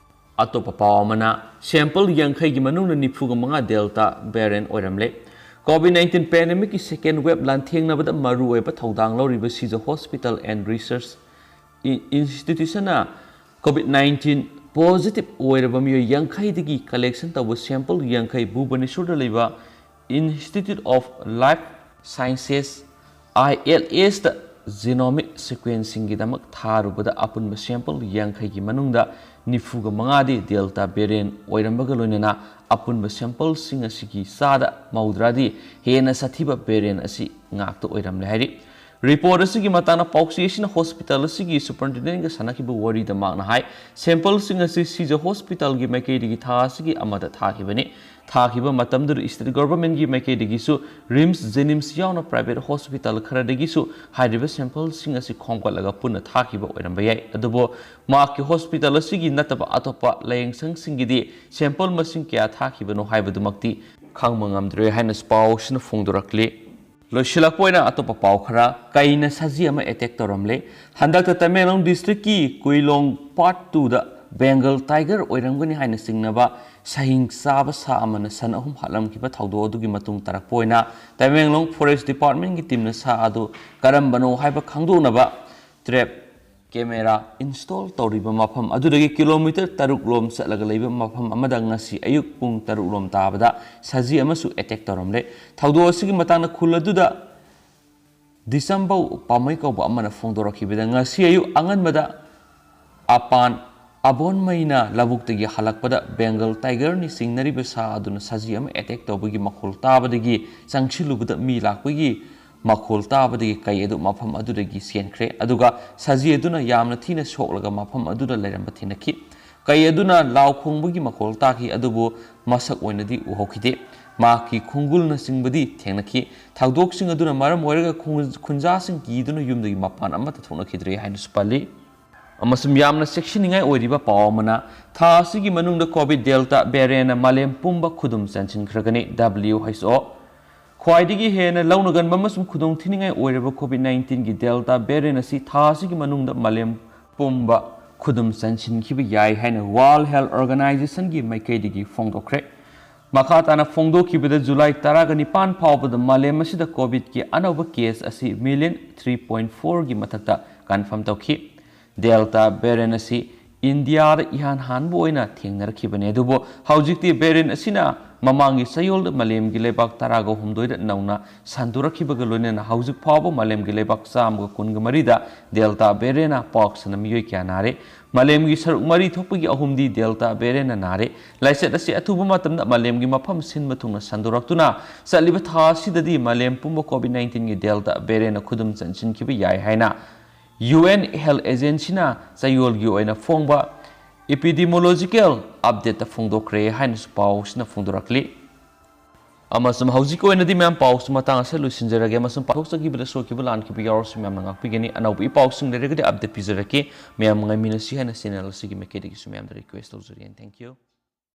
ꯑꯇꯣꯞꯄ ꯄꯥꯎ ꯑꯃꯅ, sample ꯌꯥꯡꯈꯩꯒꯤ ꯃꯅꯨꯡꯗ ꯅꯤꯐꯨꯒ ꯃꯉꯥ Delta variant ꯑꯣꯏꯔꯝꯂꯦ꯫ COVID nineteen pandemicꯀꯤ second wave ꯂꯥꯟꯊꯦꯡꯅꯕꯗ ꯃꯔꯨꯑꯣꯏꯕ ꯊꯧꯗꯥꯡ ꯂꯧꯔꯤꯕ Seizure Hospital and Research I-, Institutionꯅ COVID nineteen positive ꯑꯣꯏꯔꯕ ꯃꯤꯑꯣꯏ ꯌꯥꯡꯈꯩꯗꯒꯤ collection ꯇꯧꯕ sample ꯌꯥꯡꯈꯩ ꯚꯨꯕꯅꯦꯁꯣꯔꯗ ꯂꯩꯕ Institute of Life Sciences, ILSꯇ genomic sequencingꯒꯤꯗꯃꯛ ꯊꯥꯔꯨꯕꯗ ꯑꯄꯨꯟꯕ sample ꯌꯥꯡꯈꯩꯒꯤ ꯃꯅꯨꯡꯗ ꯅꯤꯐꯨꯒ ꯃꯉꯥꯗꯤ Delta variant ꯑꯣꯏꯔꯝꯕꯒ ꯂꯣꯏꯅꯅ ꯑꯄꯨꯟꯕ sampleꯁꯤꯡ ꯑꯁꯤꯒꯤ ꯆꯥꯗ ꯃꯧꯗ꯭ꯔꯥꯗꯤ ꯍꯦꯟꯅ ꯁꯥꯊꯤꯕ variant ꯑꯁꯤ ꯉꯥꯛꯇ ꯑꯣꯏꯔꯝꯂꯦ ꯍꯥꯏꯔꯤ꯫ Report ꯑꯁꯤꯒꯤ ꯃꯇꯥꯡꯗ ꯄꯥꯎꯆꯦ ꯑꯁꯤꯅ hospital ꯑꯁꯤꯒꯤ superintendentꯒ ꯁꯥꯟꯅꯈꯤꯕ ꯋꯥꯔꯤꯗ ꯃꯍꯥꯛꯅ ꯍꯥꯏ, sampleꯁꯤꯡ ꯑꯁꯤ Seizure Hospitalꯒꯤ ꯃꯥꯏꯀꯩꯗꯒꯤ ꯊꯥ ꯑꯁꯤꯒꯤ ꯑꯃꯗ ꯊꯥꯈꯤꯕꯅꯤ꯫ ꯊꯥꯈꯤꯕ ꯃꯇꯝꯗꯨꯗ state governmentꯀꯤ ꯃꯥꯏꯀꯩꯗꯒꯤꯁꯨ RIMS, JNIMS ꯌꯥꯎꯅ private hospital ꯈꯔꯗꯒꯤꯁꯨ ꯍꯥꯏꯔꯤꯕ sampleꯁꯤꯡ ꯑꯁꯤ ꯈꯣꯝꯒꯠꯂꯒ ꯄꯨꯟꯅ ꯊꯥꯈꯤꯕ ꯑꯣꯏꯔꯝꯕ ꯌꯥꯏ꯫ ꯑꯗꯨꯕꯨ ꯃꯍꯥꯛꯀꯤ hospital ꯑꯁꯤꯒꯤ ꯅꯠꯇꯕ ꯑꯇꯣꯞꯄ ꯂꯥꯌꯦꯡꯁꯪꯁꯤꯡꯒꯤꯗꯤ sample ꯃꯁꯤꯡ ꯀꯌꯥ ꯊꯥꯈꯤꯕꯅꯣ ꯍꯥꯏꯕꯗꯨꯃꯛꯇꯤ ꯈꯪꯕ ꯉꯝꯗ꯭ꯔꯦ ꯍꯥꯏꯅꯁꯨ ꯄꯥꯎ ꯑꯁꯤꯅ ꯐꯣꯡꯗꯣꯔꯛꯂꯤ꯫ ꯂꯣꯏꯁꯤꯜꯂꯛꯄ ꯑꯣꯏꯅ ꯑꯇꯣꯞꯄ ꯄꯥꯎ ꯈꯔ, ꯀꯩꯅ ꯁꯖꯤ ꯑꯃ attack ꯇꯧꯔꯝꯂꯦ꯫ ꯍꯟꯗꯛꯇ ꯇꯃꯦꯡꯂꯣꯡ districtꯀꯤ ꯀꯨꯏꯂꯣꯡ part twoꯗ ꯕꯦꯡꯒꯜ ꯇꯥꯏꯒꯔ ꯑꯣꯏꯔꯝꯒꯅꯤ ꯍꯥꯏꯅ ꯆꯤꯡꯅꯕ ꯁꯍꯤꯡ ꯆꯥꯕ ꯁꯥ ꯑꯃꯅ ꯁꯟ ꯑꯍꯨꯝ ꯍꯥꯠꯂꯝꯈꯤꯕ ꯊꯧꯗꯣꯛ ꯑꯗꯨꯒꯤ ꯃꯇꯨꯡ ꯇꯥꯔꯛꯄ ꯑꯣꯏꯅ ꯇꯃꯦꯡꯂꯣꯡ ꯐꯣꯔꯦꯁ ꯗꯤꯄꯥꯔꯠꯃꯦꯟꯒꯤ ꯇꯤꯝꯅ ꯁꯥ ꯑꯗꯨ ꯀꯔꯝꯕꯅꯣ ꯍꯥꯏꯕ ꯈꯪꯗꯣꯛꯅꯕ ꯇ꯭ꯔꯦꯞ ꯀꯦꯃꯦꯔꯥ ꯏꯟꯁꯇꯣꯜ ꯇꯧꯔꯤꯕ ꯃꯐꯝ ꯑꯗꯨꯗꯒꯤ ꯀꯤꯂꯣꯃꯤꯇꯔ ꯇꯔꯨꯛ ꯂꯣꯝ ꯆꯠꯂꯒ ꯂꯩꯕ ꯃꯐꯝ ꯑꯃꯗ ꯉꯁꯤ ꯑꯌꯨꯛ ꯄꯨꯡ ꯇꯔꯨꯛ ꯂꯣꯝ ꯇꯥꯕꯗ ꯁꯖꯤ ꯑꯃꯁꯨ ꯑꯦꯇꯦꯛ ꯇꯧꯔꯝꯂꯦ꯫ ꯊꯧꯗꯣꯛ ꯑꯁꯤꯒꯤ ꯃꯇꯥꯡꯗ ꯈꯨꯜ ꯑꯗꯨꯗ ꯗꯤꯁꯝꯕꯧ ꯄꯥꯝꯃꯩ ꯀꯧꯕ ꯑꯃꯅ ꯐꯣꯡꯗꯣꯔꯛꯈꯤꯕꯗ ꯉꯁꯤ ꯑꯌꯨꯛ ꯑꯉꯟꯕꯗ ꯑꯄꯥꯟ ꯑꯕꯣꯟꯃꯩꯅ ꯂꯧꯕꯨꯛꯇꯒꯤ ꯍꯜꯂꯛꯄꯗ ꯕꯦꯡꯒꯜ ꯇꯥꯏꯒꯔꯅꯤ ꯆꯤꯡꯅꯔꯤꯕ ꯁꯥ ꯑꯗꯨꯅ ꯁꯖꯤ ꯑꯃ ꯑꯦꯇꯦꯛ ꯇꯧꯕꯒꯤ ꯃꯈꯣꯜ ꯇꯥꯕꯗꯒꯤ ꯆꯪꯁꯤꯜꯂꯨꯕꯗ ꯃꯤ ꯂꯥꯛꯄꯒꯤ ꯃꯈꯣꯜ ꯇꯥꯕꯗꯒꯤ ꯀꯩ ꯑꯗꯨ ꯃꯐꯝ ꯑꯗꯨꯗꯒꯤ ꯆꯦꯟꯈ꯭ꯔꯦ꯫ ꯑꯗꯨꯒ ꯁꯖꯤ ꯑꯗꯨꯅ ꯌꯥꯝꯅ ꯊꯤꯅ ꯁꯣꯛꯂꯒ ꯃꯐꯝ ꯑꯗꯨꯗ ꯂꯩꯔꯝꯕ ꯊꯦꯡꯅꯈꯤ꯫ ꯀꯩ ꯑꯗꯨꯅ ꯂꯥꯎ ꯈꯣꯡꯕꯒꯤ ꯃꯈꯣꯜ ꯇꯥꯈꯤ, ꯑꯗꯨꯕꯨ ꯃꯁꯛ ꯑꯣꯏꯅꯗꯤ ꯎꯍꯧꯈꯤꯗꯦ꯫ ꯃꯍꯥꯛꯀꯤ ꯈꯣꯡꯒꯨꯜꯅꯆꯤꯡꯕꯗꯤ ꯊꯦꯡꯅꯈꯤ꯫ ꯊꯧꯗꯣꯛꯁꯤꯡ ꯑꯗꯨꯅ ꯃꯔꯝ ꯑꯣꯏꯔꯒ ꯈꯨꯟ-, ꯈꯨꯟꯖꯥꯁꯤꯡ ꯀꯤꯗꯨꯅ ꯌꯨꯝꯗꯒꯤ ꯃꯄꯥꯟ ꯑꯃꯠꯇ ꯊꯣꯛꯅꯈꯤꯗ꯭ꯔꯦ ꯍꯥꯏꯅꯁꯨ ꯄꯜꯂꯤ꯫ ꯑꯃꯁꯨꯡ ꯌꯥꯝꯅ ꯆꯦꯛꯁꯤꯟꯅꯤꯡꯉꯥꯏ ꯑꯣꯏꯔꯤꯕ ꯄꯥꯎ ꯑꯃꯅ, ꯊꯥ ꯑꯁꯤꯒꯤ ꯃꯅꯨꯡꯗ ꯀꯣꯚꯤꯗ ꯗꯦꯜꯇꯥ ꯚꯦꯔꯤꯌꯦꯟꯅ ꯃꯥꯂꯦꯝ ꯄꯨꯝꯕ ꯈꯨꯗꯨꯝ ꯆꯟꯁꯤꯟꯈ꯭ꯔꯒꯅꯤ꯫ ꯗꯕ꯭ꯂꯤꯌꯨ ꯑꯩꯆ ꯑꯣ ꯈ꯭ꯋꯥꯏꯗꯒꯤ ꯍꯦꯟꯅ ꯂꯧꯅꯒꯟꯕ ꯑꯃꯁꯨꯡ ꯈꯨꯗꯣꯡꯊꯤꯅꯤꯡꯉꯥꯏ ꯑꯣꯏꯔꯕ ꯀꯣꯚꯤꯗ ꯅꯥꯏꯟꯇꯤꯟꯒꯤ ꯗꯦꯜꯇꯥ ꯚꯦꯔꯤꯌꯦꯟ ꯑꯁꯤ ꯊꯥ ꯑꯁꯤꯒꯤ ꯃꯅꯨꯡꯗ ꯃꯥꯂꯦꯝ ꯄꯨꯝꯕ ꯈꯨꯗꯨꯝ ꯆꯟꯁꯤꯟꯈꯤꯕ ꯌꯥꯏ ꯍꯥꯏꯅ ꯋꯥꯔꯜꯗ ꯍꯦꯜꯊ ꯑꯣꯔꯒꯅꯥꯏꯖꯦꯁꯟꯒꯤ ꯃꯥꯏꯀꯩꯗꯒꯤ ꯐꯣꯡꯗꯣꯛꯈ꯭ꯔꯦ꯫ ꯃꯈꯥ ꯇꯥꯅ ꯐꯣꯡꯗꯣꯛꯈꯤꯕꯗ, ꯖꯨꯂꯥꯏ ꯇꯔꯥꯒ ꯅꯤꯄꯥꯟ ꯐꯥꯎꯕꯗ ꯃꯥꯂꯦꯝ ꯑꯁꯤꯗ ꯀꯣꯚꯤꯗꯀꯤ ꯑꯅꯧꯕ ꯀꯦꯁ ꯑꯁꯤ ꯃꯤꯂꯤꯌꯟ ꯊ꯭ꯔꯤ ꯄꯣꯏꯟꯠ ꯐꯣꯔꯒꯤ ꯃꯊꯛꯇ ꯀꯟꯐꯥꯔꯝ ꯇꯧꯈꯤ꯫ ꯗꯦꯜꯇꯥ ꯚꯦꯔꯤꯌꯦꯟ ꯑꯁꯤ ꯏꯟꯗꯤꯌꯥꯗ ꯏꯍꯥꯟ ꯍꯥꯟꯕ ꯑꯣꯏꯅ ꯊꯦꯡꯅꯔꯛꯈꯤꯕꯅꯤ꯫ ꯑꯗꯨꯕꯨ ꯍꯧꯖꯤꯛꯇꯤ ꯚꯦꯔꯤꯌꯦꯟ ꯑꯁꯤꯅ ꯃꯃꯥꯡꯒꯤ ꯆꯌꯣꯜꯗ ꯃꯥꯂꯦꯝꯒꯤ ꯂꯩꯕꯥꯛ ꯇꯔꯥꯒ ꯍꯨꯝꯗꯣꯏꯗ ꯅꯧꯅ ꯁꯟꯗꯣꯔꯛꯈꯤꯕꯒ ꯂꯣꯏꯅꯅ ꯍꯧꯖꯤꯛ ꯐꯥꯎꯕ ꯃꯥꯂꯦꯝꯒꯤ ꯂꯩꯕꯥꯛ ꯆꯥꯝꯃꯒ ꯀꯨꯟꯒ ꯃꯔꯤꯗ ꯗꯦꯜꯇꯥ ꯚꯦꯔꯤꯌꯦꯟꯅ ꯄꯥꯛ ꯁꯟꯅ ꯃꯤꯑꯣꯏ ꯀꯌꯥ ꯅꯥꯔꯦ꯫ ꯃꯥꯂꯦꯝꯒꯤ ꯁꯔꯨꯛ ꯃꯔꯤ ꯊꯣꯛꯄꯒꯤ ꯑꯍꯨꯝꯗꯤ ꯗꯦꯜꯇꯥ ꯚꯦꯔꯤꯌꯦꯟꯅ ꯅꯥꯔꯦ꯫ ꯂꯥꯏꯆꯠ ꯑꯁꯤ ꯑꯊꯨꯕ ꯃꯇꯝꯗ ꯃꯥꯂꯦꯝꯒꯤ ꯃꯐꯝ ꯁꯤꯟꯕ ꯊꯨꯡꯅ ꯁꯟꯗꯣꯔꯛꯇꯨꯅ ꯆꯠꯂꯤꯕ ꯊꯥ ꯑꯁꯤꯗꯗꯤ ꯃꯥꯂꯦꯝ ꯄꯨꯝꯕ ꯀꯣꯚꯤꯗ ꯅꯥꯏꯟꯇꯤꯟꯒꯤ ꯗꯦꯜꯇꯥ ꯚꯦꯔꯤꯌꯦꯟꯅ ꯈꯨꯗꯨꯝ ꯆꯟꯁꯤꯟꯈꯤꯕ ꯌꯥꯏ ꯍꯥꯏꯅ ꯌꯨ ꯑꯦꯟ ꯍꯦꯜꯊ ꯑꯦꯖꯦꯟꯁꯤꯅ ꯆꯌꯣꯜꯒꯤ ꯑꯣꯏꯅ ꯐꯣꯡꯕ ꯏꯄꯤꯗꯤꯃꯣꯂꯣꯖꯤꯀꯦꯜ ꯑꯞꯗꯦꯠꯇ ꯐꯣꯡꯗꯣꯛꯈ꯭ꯔꯦ ꯍꯥꯏꯅꯁꯨ ꯄꯥꯎꯁꯤꯅ ꯐꯣꯡꯗꯣꯔꯛꯂꯤ꯫ ꯑꯃꯁꯨꯡ ꯍꯧꯖꯤꯛꯀꯤ ꯑꯣꯏꯅꯗꯤ ꯃꯌꯥꯝ ꯄꯥꯎꯁꯤ ꯃꯇꯥꯡ ꯑꯁꯤꯗ ꯂꯣꯏꯁꯤꯟꯖꯔꯒꯦ꯫ ꯑꯃꯁꯨꯡ ꯄꯥꯊꯣꯛꯆꯈꯤꯕꯗ ꯁꯣꯛꯈꯤꯕ ꯂꯥꯟꯈꯤꯕ ꯌꯥꯎꯔꯁꯨ ꯃꯌꯥꯝꯅ ꯉꯥꯛꯄꯤꯒꯅꯤ꯫ ꯑꯅꯧꯕ ꯏ ꯄꯥꯎꯁꯤꯡ ꯂꯩꯔꯒꯗꯤ ꯑꯞꯗꯦꯠ ꯄꯤꯖꯔꯛꯀꯦ꯫ ꯃꯌꯥꯝ ꯉꯥꯏꯃꯤꯟꯅꯁꯤ ꯍꯥꯏꯅ ꯆꯦꯅꯦꯜ ꯑꯁꯤꯒꯤ ꯃꯥꯏꯀꯩꯗꯒꯤꯁꯨ ꯃꯌꯥꯝꯗ ꯔꯤꯀ꯭ꯋꯦꯁ ꯇꯧꯖꯔꯤ꯫ And thank you꯫